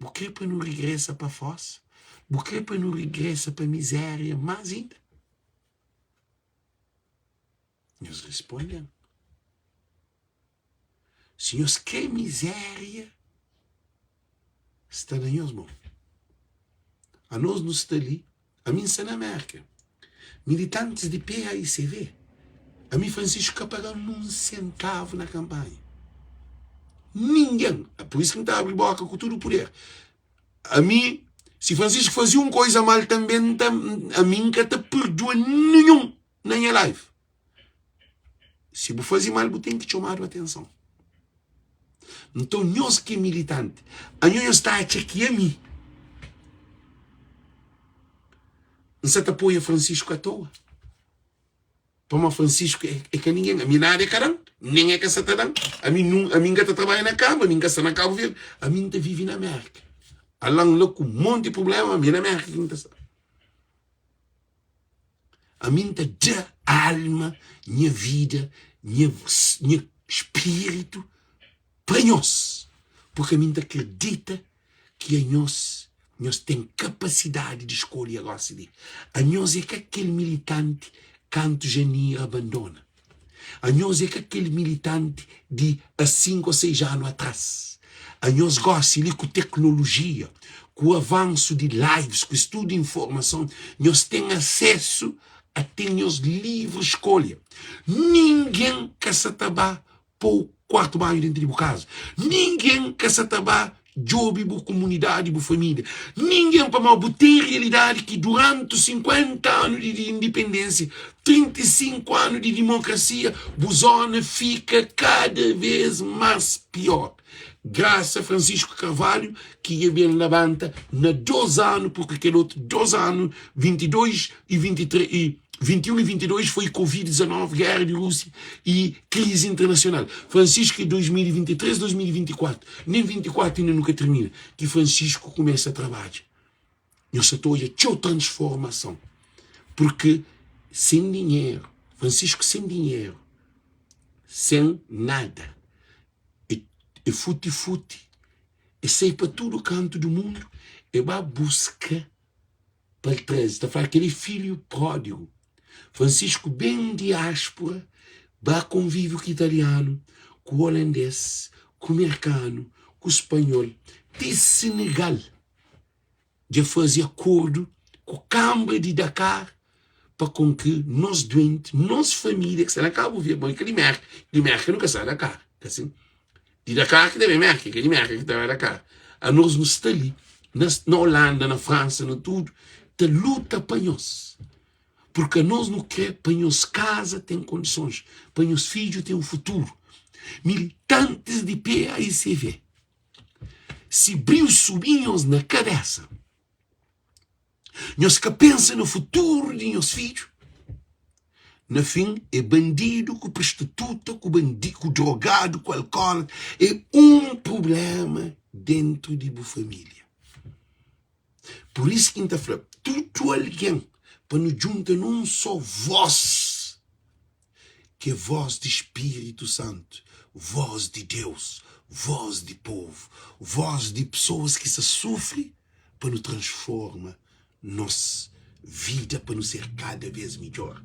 Bu kre pa nu rigresa pa fosa? Bu kre pa nu rigresa pa mizéria más inda? Nhos responde-m, Si nhos kre mizéria. Sta na nhos mon. Anos nu sta li, ami N sta na Mérka. Militantis di PAICV, ami Francisco ka paga-m nun sentavu na kanpanha. Ningen. Pur isu ki N ta abri boka ku tudu puder. Ami, si Francisco faze un koiza mal tanbe, N ta, ami N ka ta purdua ninhun na nha live. Si bu faze mal, bu ten ki txomadu atenson. Nton, nhos ki é militanti, anho nhos ta atxa ki ami N sa ta apoia Francisco atoa? Pamodi Francisco é, é ka ningen. Ami nada é ka dan, nen é ka sa ta dan. Ami, nun, ami N ka ta trabadja na Kamba, ami N ka sta na Kabu Verdi, ami N ta vive na Mérka. Ala-m la ku monti prubléma, ami é na Mérka ki N ta sta. Ami N ta da alma, nha vida, nha nha spiritu pa nhos, purki ami N ta kridita ki anhos nhos ten kapasidadi di skolha gosi li. Anhos é ka kel militanti kantu Janira abandona. Anhos é ka kel militanti di a 5 o 6 anu atras. Anhos gosi li ku teknolojia, ku avansu di lives, ku es tudu informason, nhos ten asesu a ten nhos livri skolha. Ningen ka sa ta ba pô kuartu banhu dentu di bu kaza. Ningen ka sa ta ba djobe bu kumunidadi, bu família. Ningen, pamodi bu ten realidadi ki duranti 50 anu di indipendênsia, 35 anu di dimokrasia, bu zona fika kada vez más pior. Grasa a Francisco Carvalho ki dja ben labanta na 2 anu, purki kel otu 2 anu, 22 y 23 y 21 y 22 foi Covid 19, guerra di Rússia y krizi internasional. Francisco é 2023, 2024, nen 24 inda nu ka termina, ki Francisco kumesa trabadja. Nhos sa ta odja txeu transformason, purki sen dinheru, Francisco sen dinheru, sen nada, e, e futi-futi, e sai pa tudu kantu di mundu, e ba buska pa el traze. Ta fla kel é filhu pródigu. Francisco ben diáspora ba konvive ku italianu, ku olandês, ku merkanu, ku spanhol, ti Senegal dja faze akordu ku Kanbra di Dakar pa kon ki nos duenti, nos família ki sta na Kabu Verdi, bon é ka di Merka, di Merka nu ka sta na Dakar, ka sin? Di Dakar ki ta ben Merka, é ka di Merka ki ta bai Dakar. Anos nu sta li na, na Holanda, na Fransa, na tudu, ta luta pa nhos. Porque anos nu kre pa nhos kaza ten kondisons, pa nhos fidju ten futuru. Militantis di PAICV, si briu subi nhos na kabesa, Nhos ka pensa na futuru di nhos fidju? Na fin, é bandidu ku prostituta, ku bandi, ku drogadu, ku alkólatra. É un prubléma déntu di bu família. Pur isu ki N ta fla tudu algen pa nu djunta na un sô vós, ki é vós di Spiritu Santu, vós di Deus, vós di povu, vós di pesoas ki sta sufri pa nu transforma nos vida pa nu ser kada vez midjor.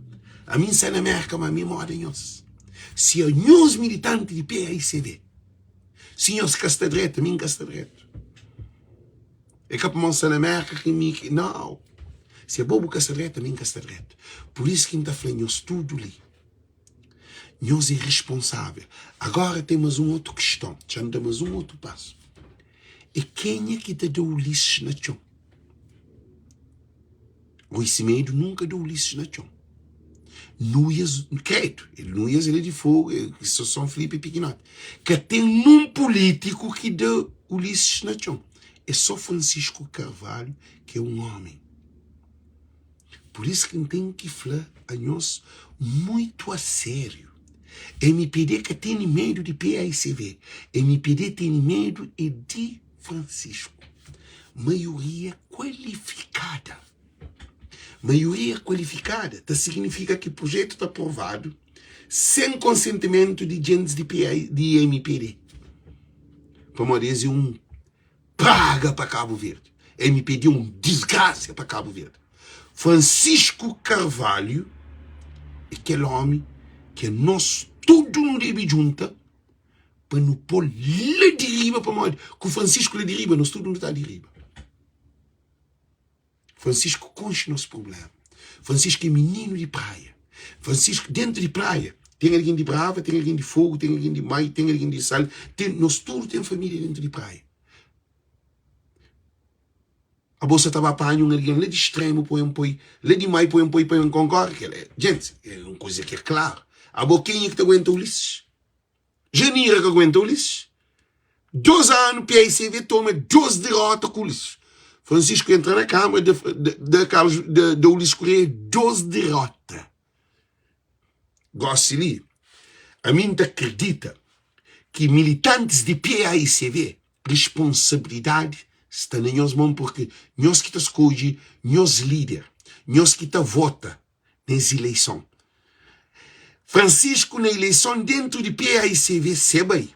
Ami N sta na Merka, ma ami moda nhos. Si anhos militanti di PAICV, si nhos ka sta dretu, ami N ka sta dretu. É ka pamodi N sta na Merka ki mi ki. Nau! Si abo bu ka sta dretu, ami N ka sta dretu. Pur isu ki N ta fla nhos tudu li, nhos é responsável. Agora ten mas un otu kiston, txa-m da mas un otu pasu. É kenha ki ta da Ulisses na txon? Rui Semedo nunka da Ulisses na txon. Nuias, kredu, Nuias el é di Fogo, é São Filipe é pikinoti. Ka ten nun pulítiku ki da Ulisses na txon. É só Francisco Carvalho ki é un ómi. Pur isu ki N ten ki fla a nhos muitu a sériu, mpd ka tene medu di paicv, mpd tene medu é di Francisco. Maioria kualifikada. Maioria kualifikada ta signifika ki projetu ta aprovadu sen konsentimentu di djentis di PA, di mpd. Pamodi es é un praga pa Kabu Verdi. Mpd é un disgrasia pa Kabu Verdi. Francisco Carvalho é kel omi ki nos tudu nu debe djunta. pa nu pô-l la di riba pamodi ku Francisco la di riba nos tudu nu ta di riba. Francisco konxe nos prubléma. Francisco é mininu di praia. Francisco dentu di praia ten algen di Brava, ten algen di Fogu, ten algen di Mai, ten algen di Sal, ten, nos tudu ten família dentu di praia. Abo sa ta ba panha un algen la di Stremu pa ben poi, la di Mai pa ben poi pa ben konkore? Kel é, djenti, é un kuza ki é klaru. Abo kenha ki ta aguenta Ulisses? Janira ka aguenta Ulisses. Dos anu PAICV toma dos derota ku Ulisses. Francisco entra na Câmara da, da, da, Carlos, da, da Ulisses Correia, dos derota. Gosi li, ami N ta akredita ki militantis di PAICV Risponsabilidadi sta na nhos mon purki nhos ki ta skodje nhos lider, nhos ki ta vota nes ileison. Francisco na ileison dentru di PAICV se bai.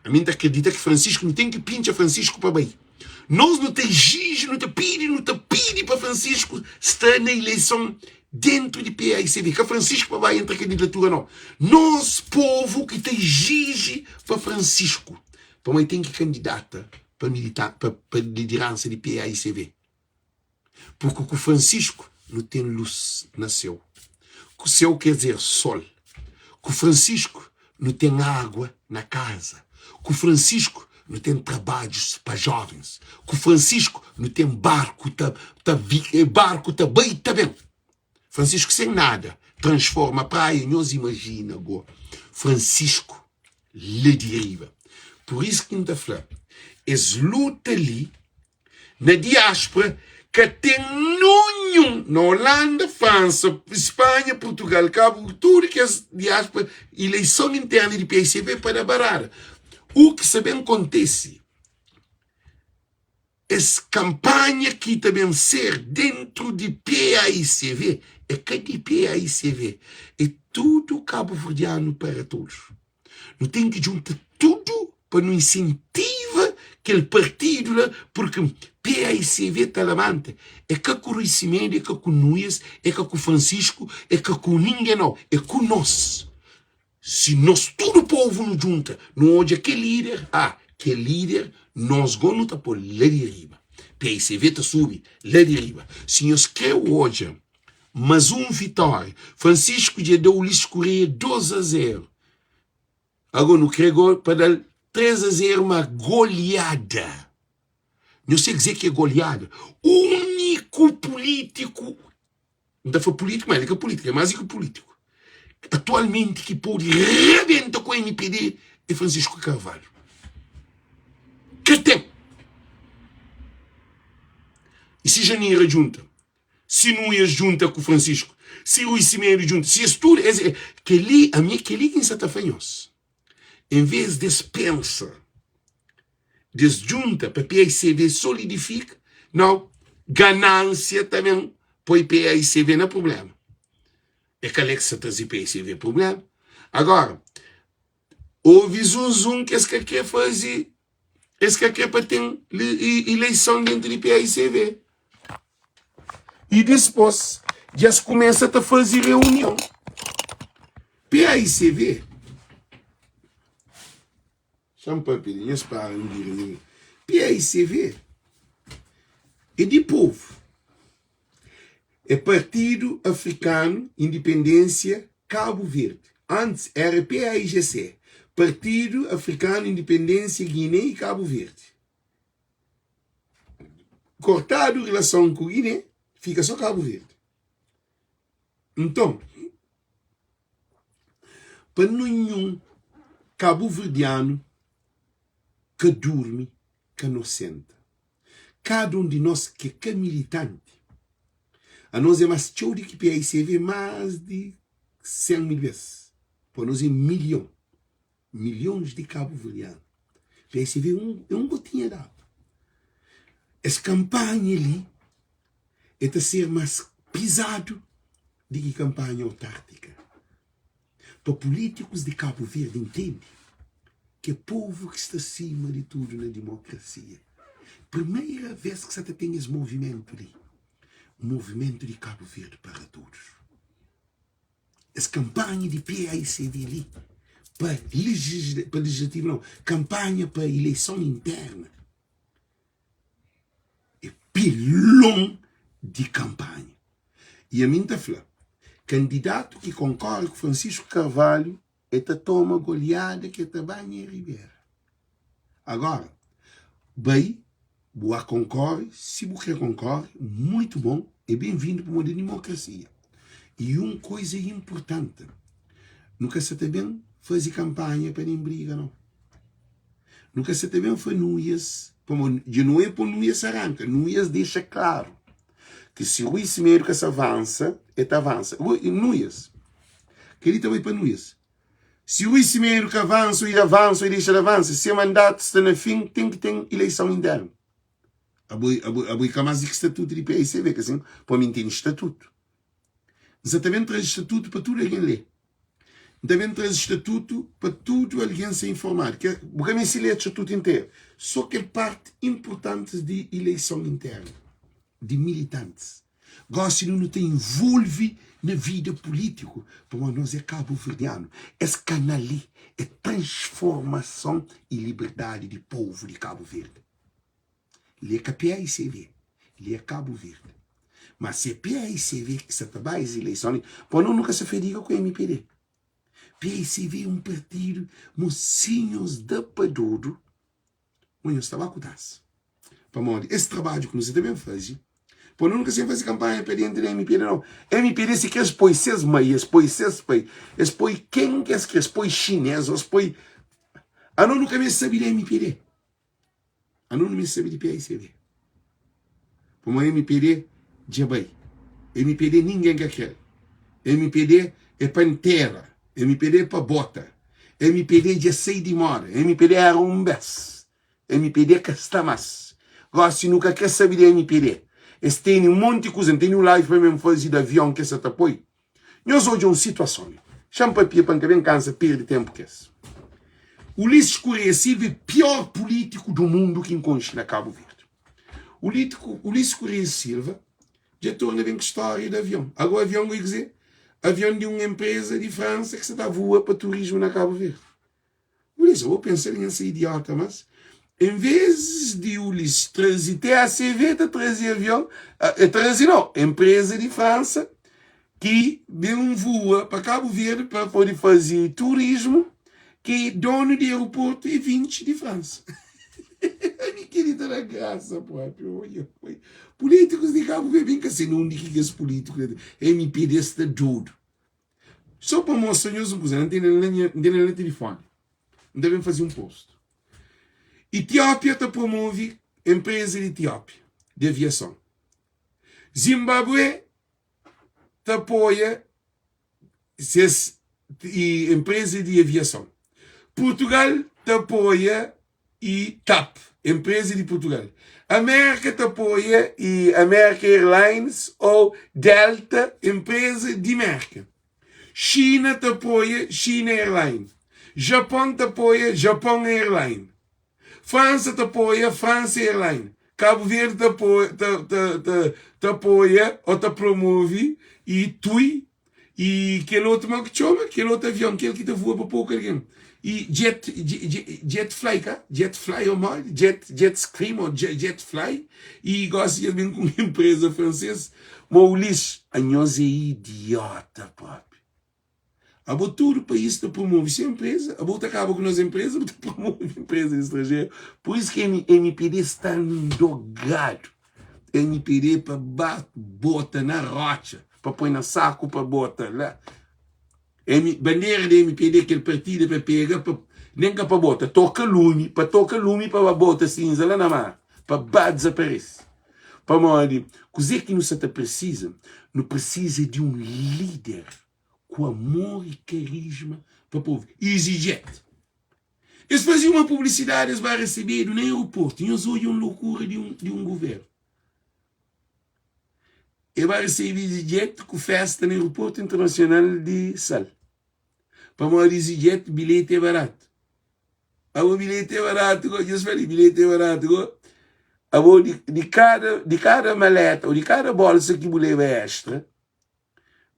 Ami N ta akredita ki Francisco nu ten ki pintxa Francisco pa bai. Nos nu ta exiji, nu ta pidi, nu ta pidi pa Francisco sta na ileison dentru di PAICV. Ka Francisco pa bai entra kandidatura nau. Nos povu ki ta exiji pa Francisco. Pamodi ten ki kandidata pa milita pa pa lidiransa di PAICV. Purki ku Francisco nu ten lus na seu. Ku seu ker dizer sol. Ku Francisco nu ten agua na kaza. Ku Francisco nu ten trabadjus pa jovens. Ku Francisco nu ten barku ta ta barku ta bai ta ben. Francisco sem nada transforma praia nhos imagina go Francisco la di riba por isso ki nta fla es luta li na diaspora ka ten nunhun na Holanda França Espanha Portugal Cabo tudo kes diaspora ileison interna di PICV pa da barada u ki sa ben kontese Es kanpanha ki ta ben ser dentru di PAICV é ka di PAICV, é tudu kabuverdianu para todos. Nu ten ki djunta tudu pa nu insentiva kel partidu la purki PAICV ta labanta é ka ku Rui Semedo, é ka ku Nuias, é ka ku Francisco, é ka ku ningen nau, é ku nos. Si nos tudu povu nu djunta, nu odja kel líder, ah, kel líder, nos go nu ta pô la di riba. PICV ta subi la di riba. Si nhos krê odja mas un vitória, Francisco dja da Ulisses Correia 2 a 0. Ago nu krê go pa da-l 3 a 0, ma goleada. Nhos sabe kuzê ki é goleada? Úniku pulítiku N ta fla pulítiku, ma el é ka pulítiku, é más di ki pulítiku. Atualmenti ki pode rebenta ku MPD é Francisco Carvalho. Ka ten. E si Janira djunta, si Nuias djunta ku Francisco, si Rui Simedo djunta, si es tudu, es, kel-li, ami é kel-li ki N sa ta fla nhos. En vez di es pensa di es djunta pa PAICV solidifika, nau, ganánsia ta ben poi PAICV na prubléma. É ka lé ki sa traze PAICV prubléma. Agora, ovi zum zum ki es ka kre faze, es ka kre pa ten ileison dentu di PAICV. I dispôs dja es kumesa ta faze reunion. PAICV, Xa-m papia di nhos para N bira mi. PAICV é di povu. É Partidu Afrikanu Indipendênsia Kabu Verdi. Antis éra PAIGC, Partidu Afrikanu Indipendênsia Giné i Kabu Verdi. Kortadu rilason ku Giné, fika sô Kabu Verdi. Nton, pa ninhun kabuverdianu ka durmi, ka nosenta. Kada un di nos ki é ka militanti, anos é más txeu di ki PAICV más di 100 mil bes. Pa nos é milhon. Milhons di kabuverdianu. PSV é un, é un gotinha di agu. Es kanpanha li e ta ser mas pizadu di ki kanpanha autártika. Pa pulítikus di Kabu Verdi ntende ki é povu ki sta sima di tudu na dimokrasia. Primeira vez ki sa ta ten es movimentu li, movimentu di Kabu Verdi para todos. Es kanpanha di PAICV li. pa pa legislativu nau, kanpanha pa ileison interna é pilon di kanpanha. I ami N ta fla, kandidatu ki konkore ku Francisco Carvalho el ta toma goliada ki el ta banha ribera. Agora, bai bu a konkore, si bu kre konkore, muitu bon, é ben-vindu pamodi é dimokrasia. I un koiza inpurtanti, nu ka sa ta ben faze kanpanha pa nen briga nau. Nu ka sa ta ben fla nuias, pamodi dja nu e po nuias aranka, nuias dexa klaru ki si Rui Semedo ka sa avansa, el ta avansa. Nuias, kel-li ta bai pa nuias. Si Rui Semedo ka avansa, o el avansa o el dexa di avansa, se mandatu sta na fin, ten ki ten ileison internu. Abo, abo, abo i ka más di ki statutu di PICV, ka sin? Pa mi N tene statutu. N sa ta ben traze statutu pa tudu algen lé. N ta ben traze statutu pa tudu algen ser informadu. Ke, bu ka meste lé statutu interu, so kel parti inpurtantis di ileison internu, di militantis. Gosi nu nu ta involve na vida pulítiku, pamodi nos é kabuverdianu. Es kanal li é transformason i liberdadi di povu di Kabu Verdi. Li é ka PAICV, li é Kabu Verdi. Ma si é PAICV ki sa ta ba es ileison li, pamodi nu nu ka sa fadiga ku mpd. PAICV é un partidu, mosinhos da pa dodu, ma nhos ta ba ku tasa. Pamodi es trabadju ki nu sa ta ben faze, pamodi nu ka sa ben faze kanpanha pa dentru di mpd nau. Mpd si kre es poi ses mai, es poi ses pai, es poi ken ki es kre, es poi xines, es poi. Anos nu ka meste sabe di mpd. Anu nu meste sabe di PICB. Pamodi mpd dja bai. Mpd ningen ka krel. Mpd é pa ntera. Mpd é pa bota. Mpd dja sai di moda. Mpd era un bes. Mpd ka sta mas. Gosi nu ka kre sabe di mpd. Es tene un monti kuza. N tene un live pa mi N faze di avion ke sa ta poi. Nhos odja un situason li. Xa-m papia pa N ka ben kansa perde tenpu ku es. Ulisses Correia Silva é pior pulítiku du mundu ki N konxe na Kabu Verdi. Ulisses Correia Silva dja torna ben ku stória di avion. Ago avion goi kuzê? Avion di un enpreza di Fransa ki sa ta vua pa turismu na Kabu Verdi. Ulisses, bo pensa li nha sa idiota mas em vezes di Ulisses traze TACV ta traze avion, eh, traze não, empresa di França ki ben voa pa Cabo Verde pa pode faze turismo ki dono di aeroporto é Vinci di França. Ami keli ta da graça próprio. Oi, oi. Políticos di Cabo Verde, ben ka sei undi ki kes políticos MPD sta dodu. Só pa mostra nhos un kuza, N tene la nha, N tene la tilifoni, N ta ben faze un post. Etiópia ta promove enpreza di Etiópia di aviason. Zimbabue ta apoia ses enpreza di aviason. Purtugal ta apoia i tap, enpreza di Purtugal. Amérka ta apoia i America Airlines ou Delta, enpreza di Mérka. Xina ta apoia China Airline. Japon ta apoia Japon Airline. Fransa ta apoia França Airline. Kabu Verdi ta apoia, ta, ta, ta, ta apoia ou ta promove i TUI I kel otu mau ki txoma kel otu avion, kel ki ta vua pa poku algen. I jet, jet fly ka? Jet fly o modi? Jet, jet scream o jet fly? I gosi dja ben ku un empresa fransês. Ma Ulisses, anhos é idiota propi. Abo tudu país ta promove se empresa, abo ta kaba ku nos empresa, bu ta promove empresa di estranjeru. Pur isu ki MPD sta ndogadu. MPD pa ba bota na rotxa, pa poi na saku pa bota la. M, bandera di MPD kel partida pa pega pa nen ka pa bota, toka lumi, pa toka lumi pa ba bota sinza la na mar, pa ba dezaparese. Pamodi kuzê ki nu sa ta presiza? Nu presiza di un líder ku amor i karisma pa povu. EasyJet. Es faze uma publicidade, es ba recebedu na aeroporto. Nhos odja un loucura di un, di un governo. E ba recebe EasyJet ku festa na aeroporto internacional di Sal. Pamodi EasyJet bilhete é barato. Abo bilhete é barato, go. Nhos fala, bilhete é barato, go. Abo di, di cada, di cada maleta ou di cada bolsa ki bu leba extra,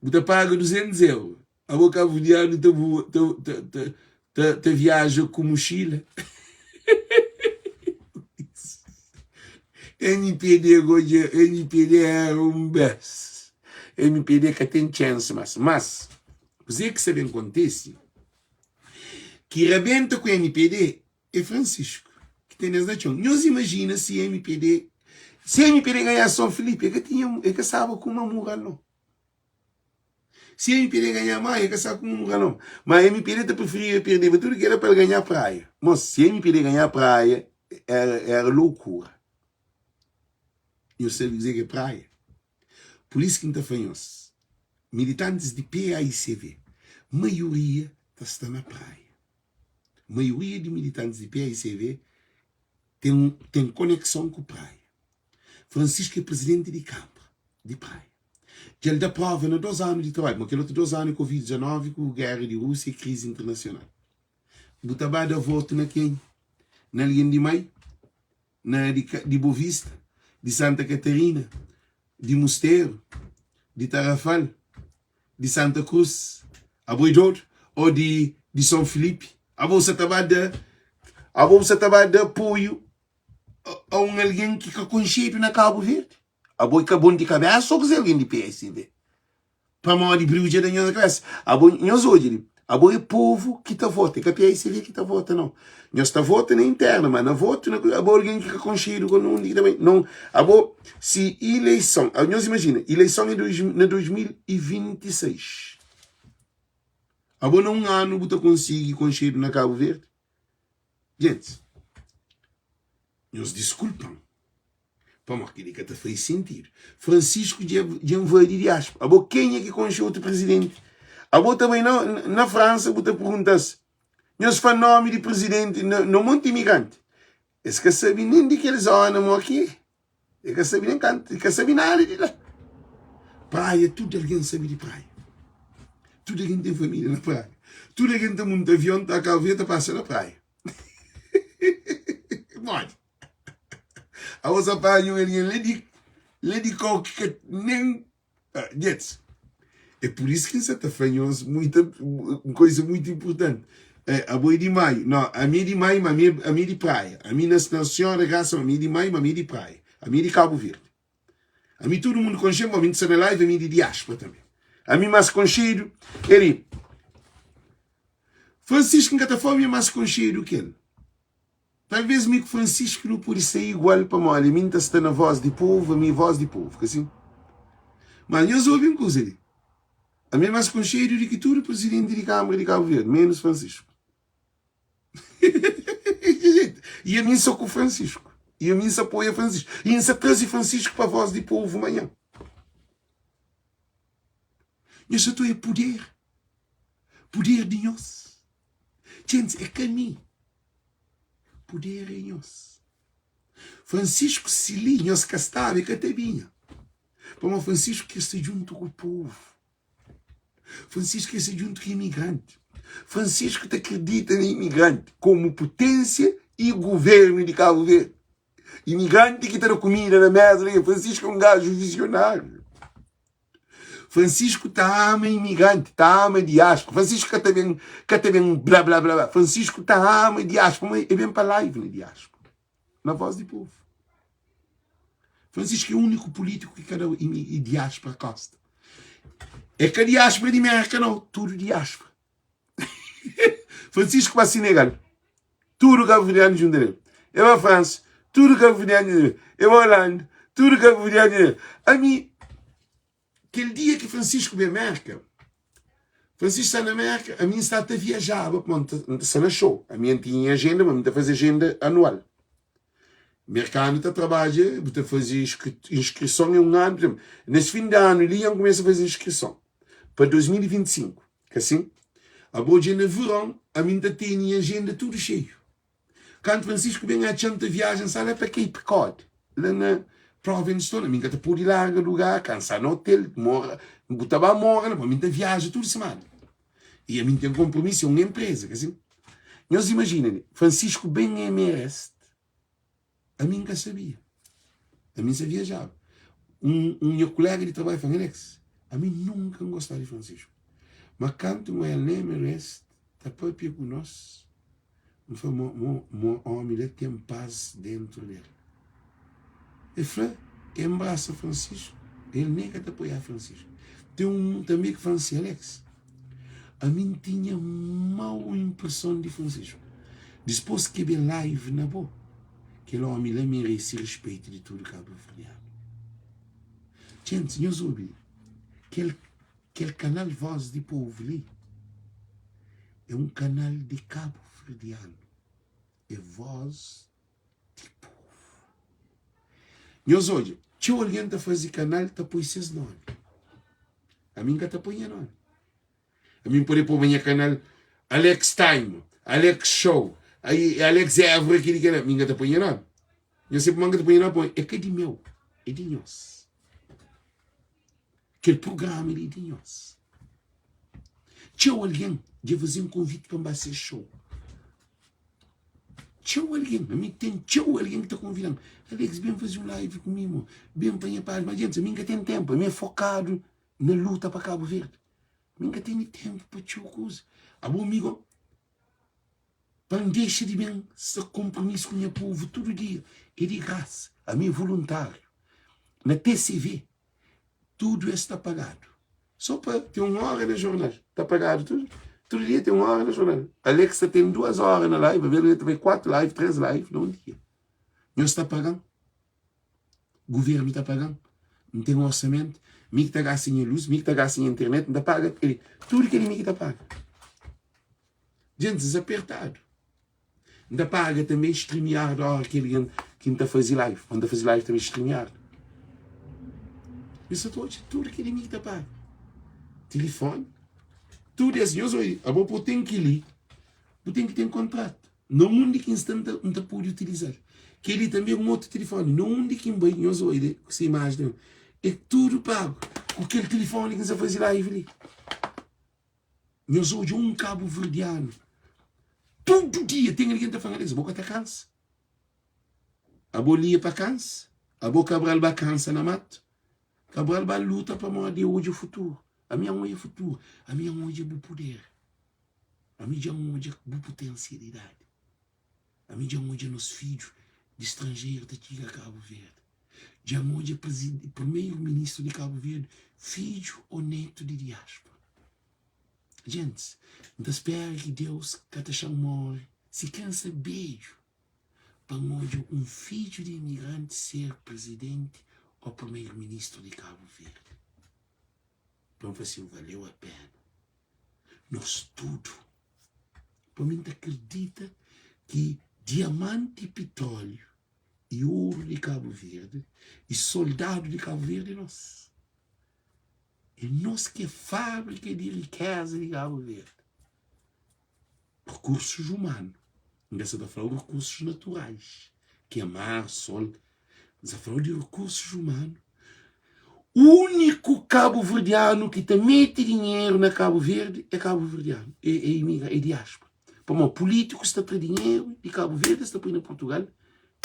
bu ta paga 200 euro. Abo kabuverdianu ta, ta, ta, ta. Ta ta viaja ku muxila. MPD go dja MPD era un bes. MPD ka ten chance mas. Mas kuzê ki sa ben kontese ki rabenta ku MPD é Francisco ki ten es na txon. Nhos imajina si MPD si MPD ganhase São Filipe e ka tinha e ka staba ku uma mural no. Si mpd ganhá má e ka sa kuma mural no. Ma mpd ta preferia perdeba tudu kela pa el ganhá praia. Mos, si mpd ganhá praia era era loukura. Nhos sabe kuzê ki é praia? Pur isu ki N ta fla nhos, militantis di PAICV, maioria ta sta na praia. Maioria di militantis di PAICV ten ten konekson ku praia. Francisco é prizidenti di kanbra di Praia. Dja el da prova na 2 anu di trabadju, ma kel otu 2 anu é Covid 19 ku géra di Rúsia i krizi internasional. Bu ta ba da votu na kenha? Na algen di Mai? Na di di Bovista? Di Santa Katarina? Di Musteru? Di Tarrafal? Di Santa Krus? Abo é dodu? Ô di di Son Filipi? Abo bu sa ta ba da abo bu sa ta ba da apoiu a un algen ki ka konxedu na Kabu Verdi? Abo é ka bon di kabésa ô kuzê algen di PSB? Pamodi briu dja da nhos na kabésa. Abo, nhos odja li, abo é povu ki ta vota, é ka PSB ki ta vota nau. Nhos ta vota na interna, ma na votu na abo algen ki ka konxedu ku undi ki ta bai. Non, abo si ileison, nhos imajina, ileison é na 2026. Abo na un anu bu ta konsigi konxedu na Kabu Verdi? Gentis, nhos diskulpa-m, pamodi kel-li ka ta faze sentidu. Francisco dja dja invadi diáspora. Abo kenha ki konxe otu prizidenti? Abo ta bai na na Fransa bu ta pergunta-s, nhos fla nomi di prizidenti na na monti imigranti. Es ka sabe nen di kel zona mo ki é. E ka sabe nen kantu, e ka sabe nada di la. Praia, tudu algen sabe di praia. Tudu algen ten família na praia. Tudu algen ta munta avion, ta Kabu Verdi, ta pasa na praia. Modi? Aos apanha un algen la di la di kau ki ka nen Djetis, é pur isu ki N sa ta fla nhos muita un koisa muitu inpurtanti. Abo é di Maiu? No, ami é di Maiu, ma ami ami é di Praia. Ami nase na Senhora da Graça, ma ami é di Maiu, ma ami é di Praia. Ami é di Kabu Verdi. Ami tudu mundu konxe-m, ma ami N ta sta na live, ami é di diáspora tanbe. Ami más konxedu é li. Francisco N ka ta fla mi é más konxedu ki el. Talvês mi ku Francisco nu pode ser igual pamodi ami N ta sta na voz di povu, ami é voz di povu, ka sin? Má nhos obi un kuza li, ami é más konxedu di ki tudu prizidenti di Kánmara di Kabu Verdi, ménus Francisco. I ami N sta ku Francisco, i ami N sta apoia Francisco, i N sta traze Francisco pa voz di povu manhan. Nhos sta ta oia puder, puder di nhos. Djentis, é ka mi. Puder é nhos. Francisco si li nhos ka staba e ka ta binha. Pamodi Francisco kre sta djuntu ku povu. Francisco kre sta djuntu ku imigranti. Francisco ta kridita na imigranti komu putensia i guvernu di Kabu Verdi. Imigranti ki ta da kumida na mesa. Francisco é un gaju vizionáriu. Francisco ta ama imigranti, ta ama diáspora. Francisco ka ta ben, ka ta ben bla bla bla bla. Francisco ta ama diáspora, ma e ben pa live na diáspora, na voz di povo. Francisco é único político ki ka da imi, diáspora costa. É ka diáspora di Merka não, tudo diáspora. Francisco pa Senegal, tudo cabo-verdiano junto nele. E pa França, tudo cabo-verdiano junto nele. E pa Holanda, tudo cabo-verdiano junto nele. Ami, kel dia ki Francisco ben Merka, Francisco sta na Merka, ami N sta ta viajaba, pamodi N ta sta na show. Ami N tinha agenda, ma mi ta faze agenda anual. Merkanu ta trabadja, bu ta faze inskrison é un anu. Por exemplo, nes fin di anu li, N kumesa faze inskrison pa 2025. Ka sin? Abo dja na veron, ami N ta tene nha ajenda tudu xeiu. Kantu Francisco ben atxa-m ta viaja, N sta la pa Cape Cod, la na Provincetown. Ami N ka ta pode larga lugar, kansa na otel, mora, bu ta ba mora la, ami N ta viaja tudu simana. I ami N ten konpromisu, é un enpreza, ka sin? Nhos imajina li, Francisco ben Emerest, Ami N ka sabia. Ami N sa viajaba. Un, un nha kolega di trabadju fla-m, Alex, ami nunka N gostaba di Francisco. Ma kantu N oja-l na Emerest, Ta papia ku nos. N fla mo mo mo omi la ten paz dentru del. E fla e nbrasa Francisco, el nen ka ta apoiá Francisco. Ten un tanbe ki fla-m si, Alex, ami N tinha mau inpreson di Francisco. Dispos ki e ben live na bo, kel omi la merese respeito di tudu kabuverdianu. Djentis, nhos obi kel Kel kanal Voz di Povu li é un kanal di kabuverdianu, é voz di povu. Nhos odja, txeu algen ta faze kanal ta poi ses nomi. Ami N ka ta poi nha nomi. Ami N pode poba nha kanal Alex Time, Alex Show, Alex Évora, kili kila, mi N ka ta poi nha nomi. Nhos sabe pamodi N ka ta poi nha nomi? Pamodi é ka di meu, é di nhos. Kel prugrama li é di nhos. Txeu algen dja faze-m konviti pa N ba ses xou. Txeu algen, ami ten txeu algen ki ta konvida-m. Alex, ben faze un live ku mi, mo. Ben pa nha pájina. Ma djentis, ami N ka ten ténpu. Ami é fokadu na luta pa Kabu Verdi. Mi N ka tene ténpu pa txeu kuza. Abo, mi go, pa N dexa di ben sta konpromisu ku nha povu tudu dia, é di grasa. Ami é voluntáriu na TCV. Tudu es ta pagadu. So pa ten un ora na jornal. Ta pagadu tudu. Tudu dia ten un ora na jornal. Alex ta ten duas ora na live, Abel ta bai kuatu live, tres live na un dia. Nhos ta pagan. Guvernu ta pagan. N ten orsamentu. Mi ki ta gasta nha luz, mi ki ta gasta nha internet, N ta paga tudu kel mi ki ta paga. Djentis apertadu. N ta paga tanbe streamyard ora ki algen ki N ta faze live. N ta faze live tanbe streamyard. Nhos sa ta odja tudu kel mi ki ta paga. Tilifoni, tudu es. Nhos odja, abo pa bu ten kel-li, bu ten ki ten kontratu. Na undi ki N sta, N ta pode utilizal. Kel-li tanbe é un otu tilifoni. Na undi ki N bai, nhos odja ku se imaji tanbe. É tudu pagu ku kel tilifoni ki N sa faze live li. Nhos odja un kabuverdianu tudu dia ten algen ta fla Alex bo ka ta kansa? Abo li é pa kansa? Abo Cabral ba kansa na matu? Cabral ba luta pamodi e odja futuru. Ami N odja futuru, ami N odja bu puder, ami dja N odja bu putensialidadi. Ami dja N odja nos fidju di stranjeru ta txiga Kabu Verdi. Dja N odja primeru ministru di Kabu Verdi fidju o netu di diaspora. Gentis, N ta spera ki Deus ka ta xa-m more si ka N sta bedju pa N odja un fidju di imigranti ser prizidenti o primeru ministru di Kabu Verdi. Pa N fla sin, valeu a pena. Nos tudu. Pa mi N ta kridita ki diamanti, pitróliu i oru di Kabu Verdi i soldadu di Kabu Verdi é nos. É nos ki é fábrika di rikéza di Kabu Verdi. Rekursus umanu. N ka sa ta fla-u rekursus naturais, ki é mar, sol. N sa fla-u di rekursus umanu. Úniku kabuverdianu ki ta mete dinheru na Kabu Verdi é kabuverdianu, é, é imigra, é diáspora. Pamodi pulítikus ta tra dinheru di Kabu Verdi, es ta poi na Purtugal,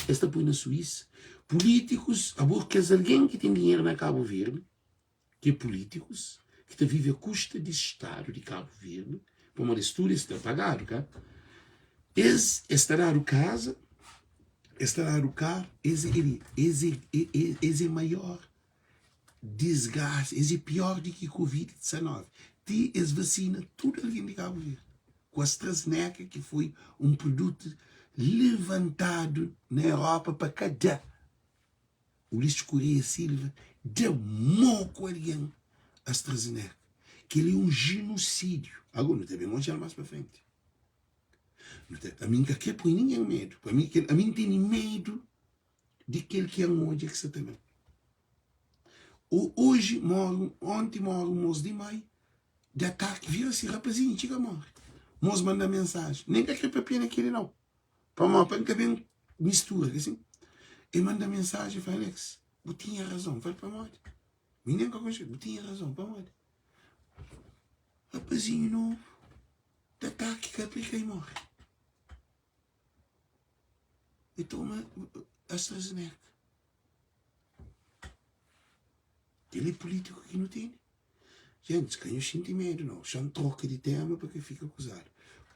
es ta poi na Suísa. Pulítikus, abo kes algen ki ten dinheru na Kabu Verdi, ki é pulítikus, ki ta vive a kusta di Stadu di Kabu Verdi, pamodi es tudu es ta pagadu, ka? Es, es ta dadu kaza, Es ta dadu karu, es é es é es é maior disgrasa, es é pior di ki covid 19. Ti es vasina tudu algen di Kabu Verdi ku AstraZeneca ki foi un produtu levantadu na Europa pa ka da. Ulisses Correia Silva da mo ku algen AstraZeneca. Kel-li é un jenosídiu. Agora nu ta ben odja-l más pa frenti. Ami N ka kre poi ningen medu. Ami ami N tene medu di kel ki N odja ki sa ta ben. Oji more, onti more un mos di mai di ataki, vira si rapazinhu txiga more. Mos manda mensaji, nen ka kre papia na keli nau, pamodi pa N ka ben mistura, ka sin? E manda mensaji e fla, Alex, bu tinha razon. N fla-l, pamodi? Mi nen ka konxe-l, bu tinha razon, pamodi? Rapazinhu nobu. Ta ataki ka aplika i morre. E toma AstraZeneca. Kel é político ki nu tene. Gente, ka nhu xinti medu nau. Xa-m troka di tema pa ka fika kuzadu.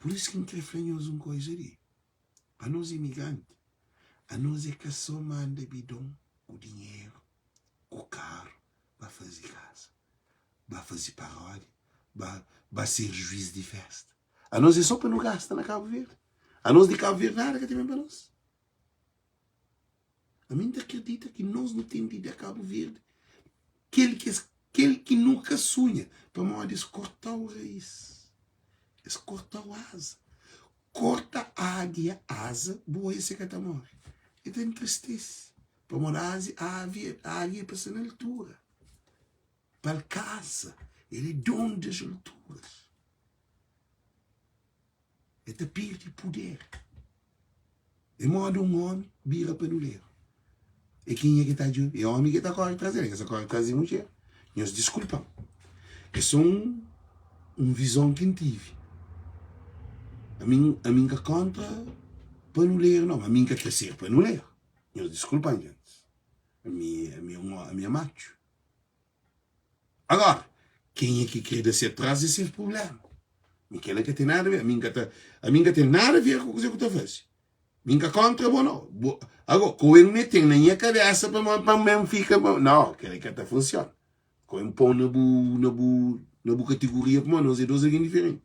Pur isu ki N krê fla nhos un koza li, anos imigranti, anos é ka sô manda bidon ku dinheru, ku karu ba faze kaza, ba faze paródia, ba ba ser juiz di festa. Anos é sô pa nu gasta na Kabu Verdi. Anos di Kabu Verdi nada ka ta ben pa nos. Ami N ta akredita ki nos nu ten di da Kabu Verdi kel ki es kel ki nu ka sunha, pamodi es korta-u rais, es korta-u aza. Korta ágia aza, bu oja si e ka ta móre. E ta entristese, pamodi azi avi ágia é pa sta na altura, pa el kasa, el é donu di es alturas. El ta perde puder. É moda un omi bira panuleru. É kenha ki ta djuda? É omi ki ta kore tras del, el ka sa kore tras di mudjer. Nhos diskulpa-m. É so un un vizon ki N tivi. Ami ami N ka kontra panuleru nau, ma ami N ka kre ser panuleru. Nhos diskulpa-m, gentis. Ami ami é un ami é matxu. Agora, kenha ki kre da se tras é ses prublema. Mi kela ka ten nada a ver, ami nka ta, ami nka ten nada a ver ku kuze ku ta faze. Mi nka kontra bo no. Bo, ago, ku N meten na nha kabesa pa mo, pa N fika, no, kela ka ta funsiona. Ku N pon na bu, na bu, na bu kategoria pamodi nos é dos algen diferenti.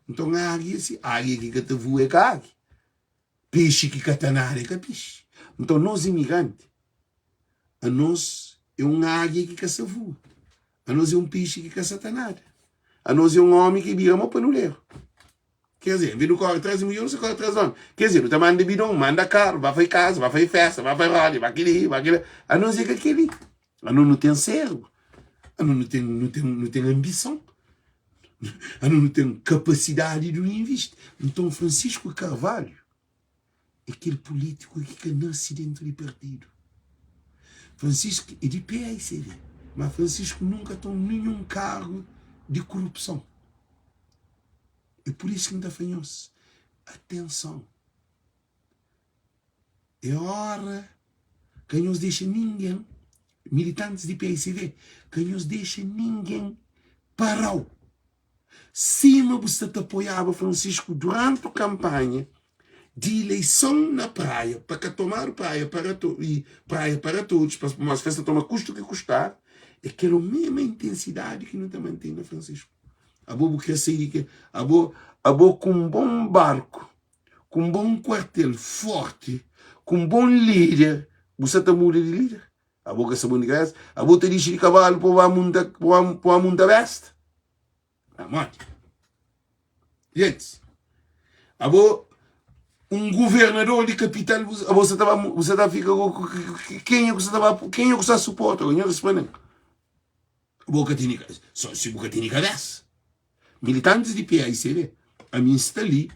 Nton ágia si, ágia ki ka ta vua é ka ágia. Pexi ki ka ta nada é ka pexi. Nton nos imigranti, anos é un ágia ki ka sa vua, anos é un pexi ki ka sa ta nada, anos é un omi ki bira mo panuleru. Ker dizer, envês di nu kóre tras di mudjer, nu sta kóre tras di omi. Ker dizer, nu ta manda bidon, manda karu, ba fai kaza, ba fai festa, ba fai roda, ba kel-li, ba kel-la. Anos é ka kel-li. Anos nu ten sérbru, anos nu ten, nu ten, nu ten anbison. Anu nu ten kapasidadi di nu invisti. Nton Francisco Carvalho é kel pulítiku ki ka nase dentu di partidu. Francisco é di PAICV, ma Francisco nunka toma ninhun kargu di korupson. É pur isu ki N ta fla nhos, atenson! É óra ka nhos dexa ningen, militantis di PICV, ka nhos dexa ningen para-u. Sima bu sta ta apoiaba Francisco duranti kanpanha di ileison na Praia, pa ka tomadu Praia para to i Praia para todos, pa mas festa toma kustu ki kustar, é kel mesma intensidadi ki nu ta mante na Francisco. Abo bu kre sai di ke, abo abo ku un bon barku ku un bon kuartel forti, ku un bon lider, bu sa ta muda di lider? Abo ka sta bon di kabesa? Abo ta dixi di kabalu pa bu ba munta, pa bu ba munta besta? Pamodi? Gentis, abo un guvernador di kapital, abo sa ta ba, bu sa ta fika ku kenha ku sa ta ba, kenha ku sa suporta? Nhos responde-m. Abo ka tene, so si bu ka tene kabesa. Militantis di PAICV, ami N sta li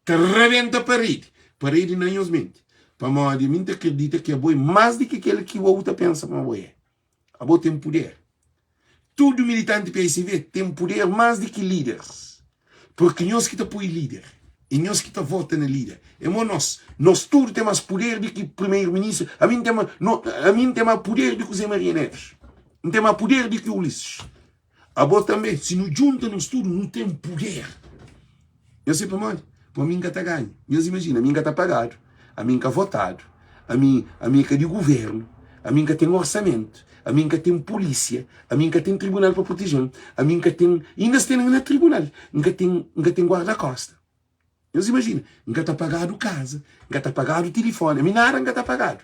ta rabenta paredi, paredi na nhos menti, pamodi ami N ta kridita ki abo é más di ki kel ki bo ta pensa ma bo é. Abo ten puder. Tudu militanti PAICV ten puder más di ki líderis, purki nhos ki ta poi líder, é nhos ki ta vota na líder. É mo nos, nos tudu ten más puder di ki primeiro-ministru, ami N ten ma, no, ami N ten más puder di ki Zé Maria Neves, N ten más puder di ki Ulisses. Abo tanbe, si nu djunta nos tudu, nu ten puder. Nhos sabe pamodi? Pamodi mi N ka ta ganha. Nhos imajina, ami N ka ta pagadu, ami N ka votadu, ami ami é ka di guvernu, ami N ka ten orsamentu, ami N ka ten pulísia, ami N ka ten tribunal pa proteje-m, ami N ka ten, inda si ten na tribunal, N ka ten, N ka ten guarda-kosta. Nhos imajina, N ka ta pagadu kaza, N ka ta pagadu tilifoni, ami nada N ka ta pagadu.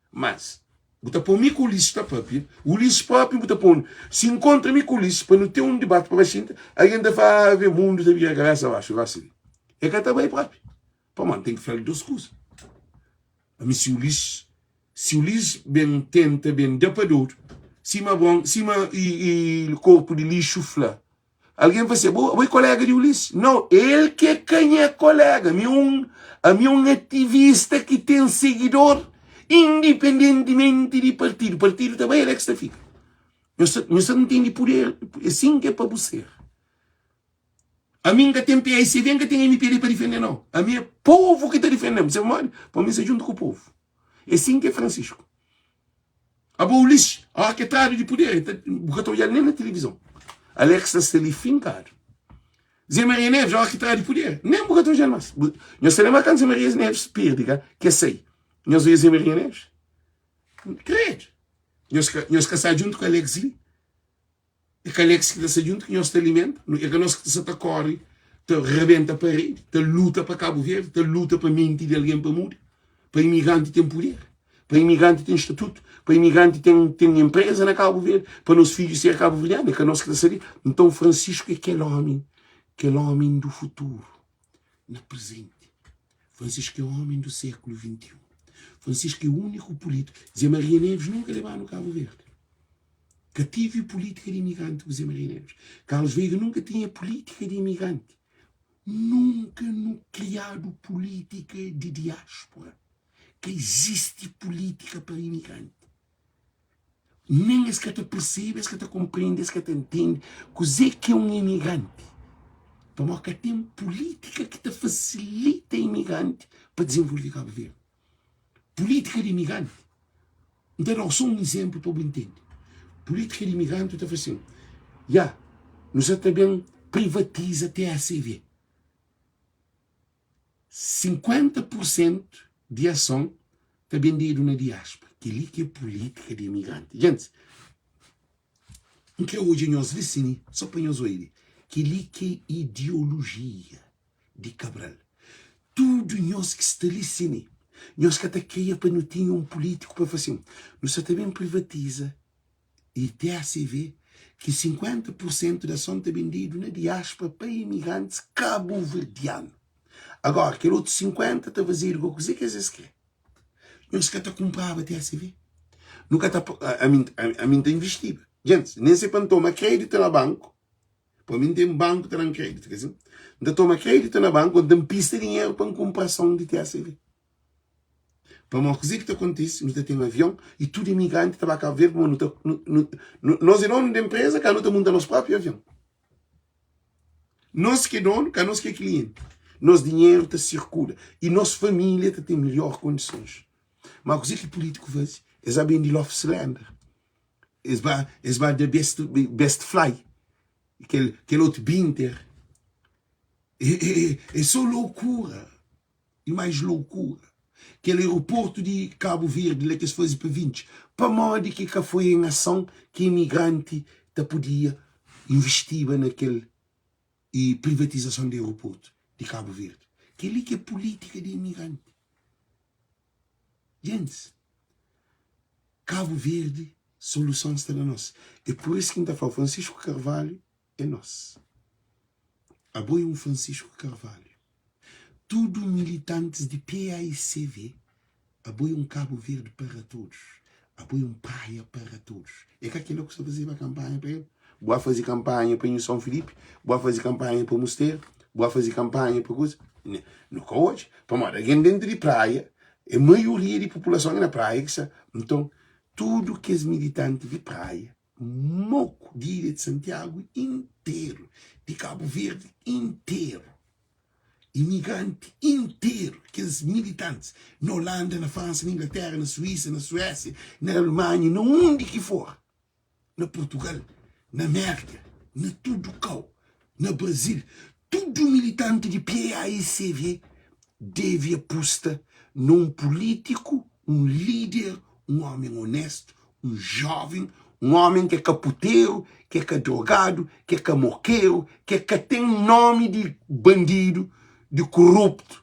Mas, bu ta pô mi ku Ulisses ta papia, Ulisses propi bu ta pô-nu. Si N kontra mi ku Ulisses pa nu ten un dibati pa ba xinta, algen ta fla, ah, mundu ta bira kabesa baxu gosi li. E ka ta bai propi. Pamodi N ten ki fla-l dos kuza. Ami si Ulisses, si Ulisses ben tenta ben da pa dodu, sima bon, sima i, i korpu di lixu fla, Algen fla si, abo, abo é kolega di Ulisses? Nau, el ki é ka nha kolega. Ami é un, ami é un ativista ki ten segidor independentimenti di partidu. Partidu ta bai, el é ki sta fika. Nhos ta, nhos ta ntende puder, é sin ki é pa bu ser. Ami N ka ten PICV, N ka ten MPD pa difende nau. Ami é povu ki ta difende-m. Sabe pamodi? Pamodi mi sta djuntu ku povu. É sin ki é Francisco. Abo Ulisses, ora ki é tradu di puder, el ta, bu ka ta odjal nen na tilivizon. Alex ta sta li finkadu. Zé Maria Neves, óra ki tra di puder, nen bu ka ta odja-l más. Nhos ta lenbra kantu Zé Maria Neves perde, ka? Ke sai. Nhos odja Zé Maria Neves? Kredu. Nhos ka, nhos ka sta djuntu ku Alex li? É ka Alex ki ta sta djuntu ki nhos ta alimenta? É ka nos ki ta sta ta kóre, ta rabenta paredi, ta luta pa Kabu Verdi, ta luta pa menti di algen pa muda, pa imigranti ten puder? Pa imigranti ten statutu, pa imigranti ten ten enpreza na Kabu Verdi, pa nos fidju ser kabuverdianu, é ka nos ki ta sabe. Nton Francisco é kel omi, kel omi do futuru na prezenti. Francisco é omi do sékulu 21. Francisco é úniku pulítiku. Zé Maria Neves nunka lebanu Kabu Verdi. Ka tive pulítika di imigranti ku Zé Maria Neves. Carlos Veiga nunka tinha pulítika di imigranti. Nunka nu kriadu pulítika di diáspora. Ka izisti pulítika pa imigranti. Nen es ka ta persebe, es ka ta konprende, es ka ta ntende kuzê ki é un imigranti. Pamodi ka ten pulítika ki ta fasilita imigranti pa dizenvolve Kabu Verdi. Pulítika di imigranti, N ta da-u sô un izénplu pa bu ntende. Pulítika di imigranti ta fla sin, Ya, nu sa ta ben privatiza TACV. 50 pur sentu di ason ta bendedu na diáspora. Kel-li ki é pulítika di imigranti. Gentis, N krê odja nhos li sin, sô pa nhos oibi. Kel-li ki é ideolojia di Cabral. Tudu nhos ki sta li sin, nhos ka ta kria pa nu tinha un pulítiku pa fla sin, nu sa ta ben privatiza i TACV ki 50 pur sentu di ason ta bendedu na diáspora pa imigrantis kabuverdianu. Agora, kel otu 50 ta fazedu ku kuzê ki es kre. Nhos ka ta kunpraba TACV? Nu ka ta, ami, ami N ta investiba. Gentis, nen se pa N toma kreditu na banku, pa mi N ten banku ta da-m kreditu, ka sin? N ta toma kreditu na banku, N ta npista dinheru pa N kunpra ason di TACV. Pamodi kuzê ki ta kontise? Nu ta ten avion i tudu imigranti ta ba Kabu Verdi pamodi nu ta, nu, nu, nu, nos é donu di enpreza, ka nu ta munta nos própi avion. Nos ki é donu, ka nos ki é klienti. Nos dinheru ta sirkula i nos família ta ten melhor kondisons. Má kuzê ki pulítiku faze? Es ba bende Lof Cylinder, es ba, es ba da best, best fly, kel, kel otu Binter. É, é, é, é sô loucura. E mais loucura. Kel aeroporto di Cabo Verde la ki es faze pa 20, pamodi ki ka foi em ação ki imigranti ta podia investiba na kel e privatizason di aeroporto di Cabo Verde? Kel-li ki é política di imigranti. Gentis, Cabo Verde soluson sta na nos. É por isso ki N ta fla, Francisco Carvalho é nos. Abo é un Francisco Carvalho. Tudu militantis di PAICV, abo é un Cabo Verde para todos. Abo é un Praia para todos. É ka kila ku sta fazeba kanpanha pa el? Bu a faze kanpanha pa Nhu São Filipe, bu a faze kanpanha pa Musteru, bu a faze kanpanha pa kuza. Nu ka odja. Pamodi algen dentu di Praia, é maioria di populason é na Praia ki sta. Nton, tudu kes militanti di Praia moku di ilha di Santiagu interu, di Kabu Verdi interu, imigranti interu, kes militantis na Holanda, na Fransa, na Inglaterra, na Suísa, na Suésia, na Alemanha, na undi ki for, na Portugal, na Mérka, na tudu kau, na Brazil, tudu militanti di PAICV debe apusta na un pulítiku, un líder, un ómi onéstu, un jóven, un ómi ki é ka puteru, ki é ka drogadu, ki é ka mokeru, ki é ka ten nómi di bandidu, di koruptu,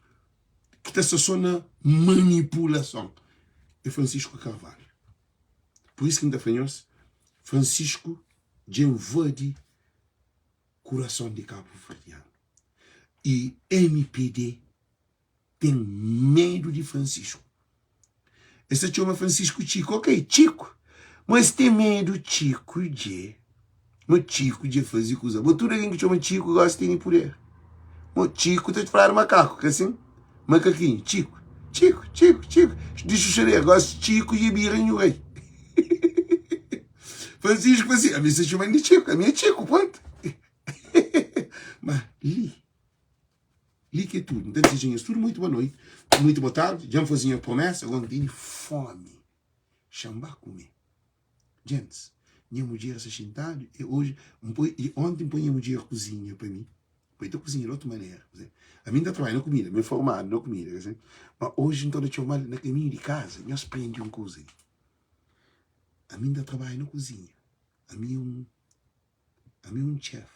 ki ta sta sô na manipulason. É Francisco Carvalho. Pur isu ki N ta fla nhos, Francisco dja invadi kurason di kabuverdianu. I mpd ten medu di Francisco. Es ta txoma Francisco Txiku. Ok, Txiku. Ma es ten medu Txiku dje. Ma Txiku dje faze kuza. Bo tudu algen ki txoma Txiku gosi tene puder. Ma Txiku ta fladu makaku, ka sin? Makakinhu, Txiku. Txiku, Txiku, Txiku. Di xuxaderu. Gosi Txiku dje bira nhu rei. Francisco fla si, ami es ta txoma-m di Txiku. Ami é Txiku, pontu. Ma li. Li ki é tudu. N ta dizeja nhos tudu muitu boa noiti, muitu boa tardi. Dja N faze nha promesa, agora N tene fomi. Xa-m ba kume. Gentis, nha mudjer sta xintadu e oji N poi, e onti N poi nha mudjer kuzinha pa mi. Bo ta kuzinha di otu manera. Ami N ta trabadja na kumida, mi é formadu na kumida. Ma oji N ta da txoma na kaminhu di kaza, nhos prende un kuza li. Ami N ta trabadja na kuzinha, ami é un, ami é un chef.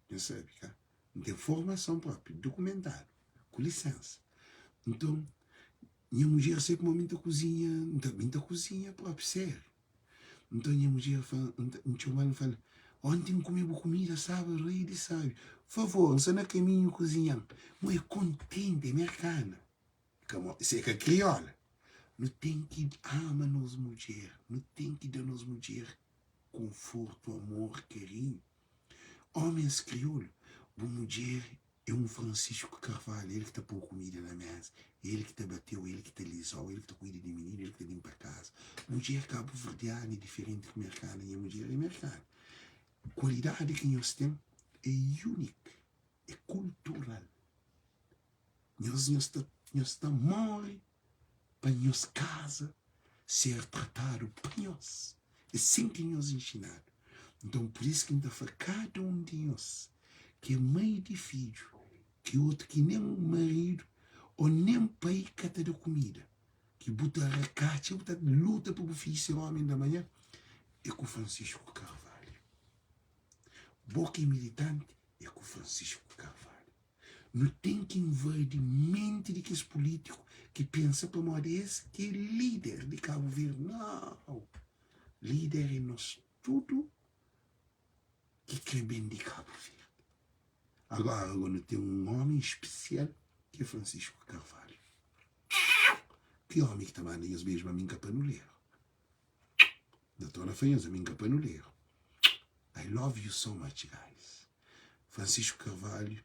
Nhos sabe ka? N ten formason propi, dokumentadu, ku lisensa. Nton, nha mudjer sai kuma mi N ta kuzinha, mi N ta kuzinha propi, sériu. Nton nha mudjer fla, N txoma-l, N fla-l, Onti N kume bu kumida staba rei di sábi. Favor, N sta na kaminhu kuzinha-m. Mo é kontenti, é merkana, se é ka kriola. Nu ten ki ama nos mudjer, nu ten ki da nos mudjer konfortu, amor, karinhu. Ómens kriolu, bu mudjer é un Francisco Carvalho, el ki ta pô kumida na méza, el ki ta bate-u, el ki ta liza-u, el ki ta kuida di mininu, el ki ta linpa kaza. Mudjer kabuverdianu é diferenti ku merkana, nha mudjer é merkana. Kualidadi ki nhos ten é únik, é kultural. Nhos, nhos ta, nhos ta móre pa nhos kaza ser tratadu pa nhos. É sin ki nhos inxinadu. Nton, pur isu ki N ta fla kada un di nhos ki é mai di fidju, ki otu ki nen maridu ô nen pai ka ta da kumida, ki bu ta rakatxa, bu ta luta pa bu fidju ser ómi da manhan, é ku Francisco Carvalho. Bo ki é militanti, é ku Francisco Carvalho. Nu ten ki invadi menti di kes pulítiku ki pensa pamodi es ki é líder di Kabu Verdi. Nau! Líder é nos tudu ki kre ben di Kabu Verdi. Agora go nu ten un omi spesial ki é Francisco Carvalho. Ki omi ki ta manda nhos beju ma mi N ka panuleru. N ta torna fla nhos ami N ka panuleru. I love you so much guys. Francisco Carvalho,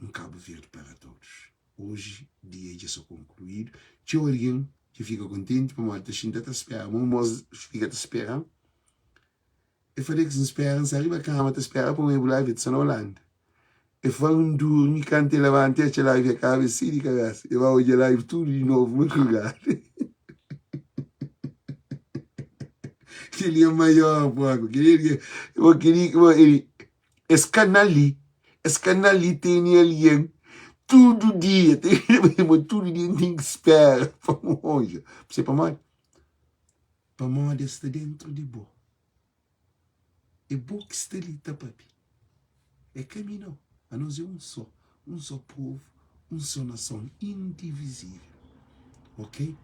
um Cabo Verde para todos. Oji dia dja sta konkluídu. Txeu algen dja fika kontenti pamodi ta xinta ta spera. Ma un mos fika ta spera-m. E fla ki N spera, N sta riba kama ta spera pa un bu live, el sta na Holanda. E fla N durmi kantu e labanta e atxa live dja kaba, e sai di kabesa. E ba odja live tudu di novu madrugada. Kel-li é maior propi. Kel-li é Es kanal li, es kanal li tene algen tudu dia, tudu dia N ten ki spera pa N odja. Bu sabe pamodi? Pamodi es sta dentru di bo. É bo ki sta li ta papia. É ka mi nau. Anos é un só, un só povu, un só nason, indivizível. Ok?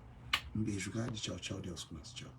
Un beju grandi, txau, txau, Deus ku nos, txau.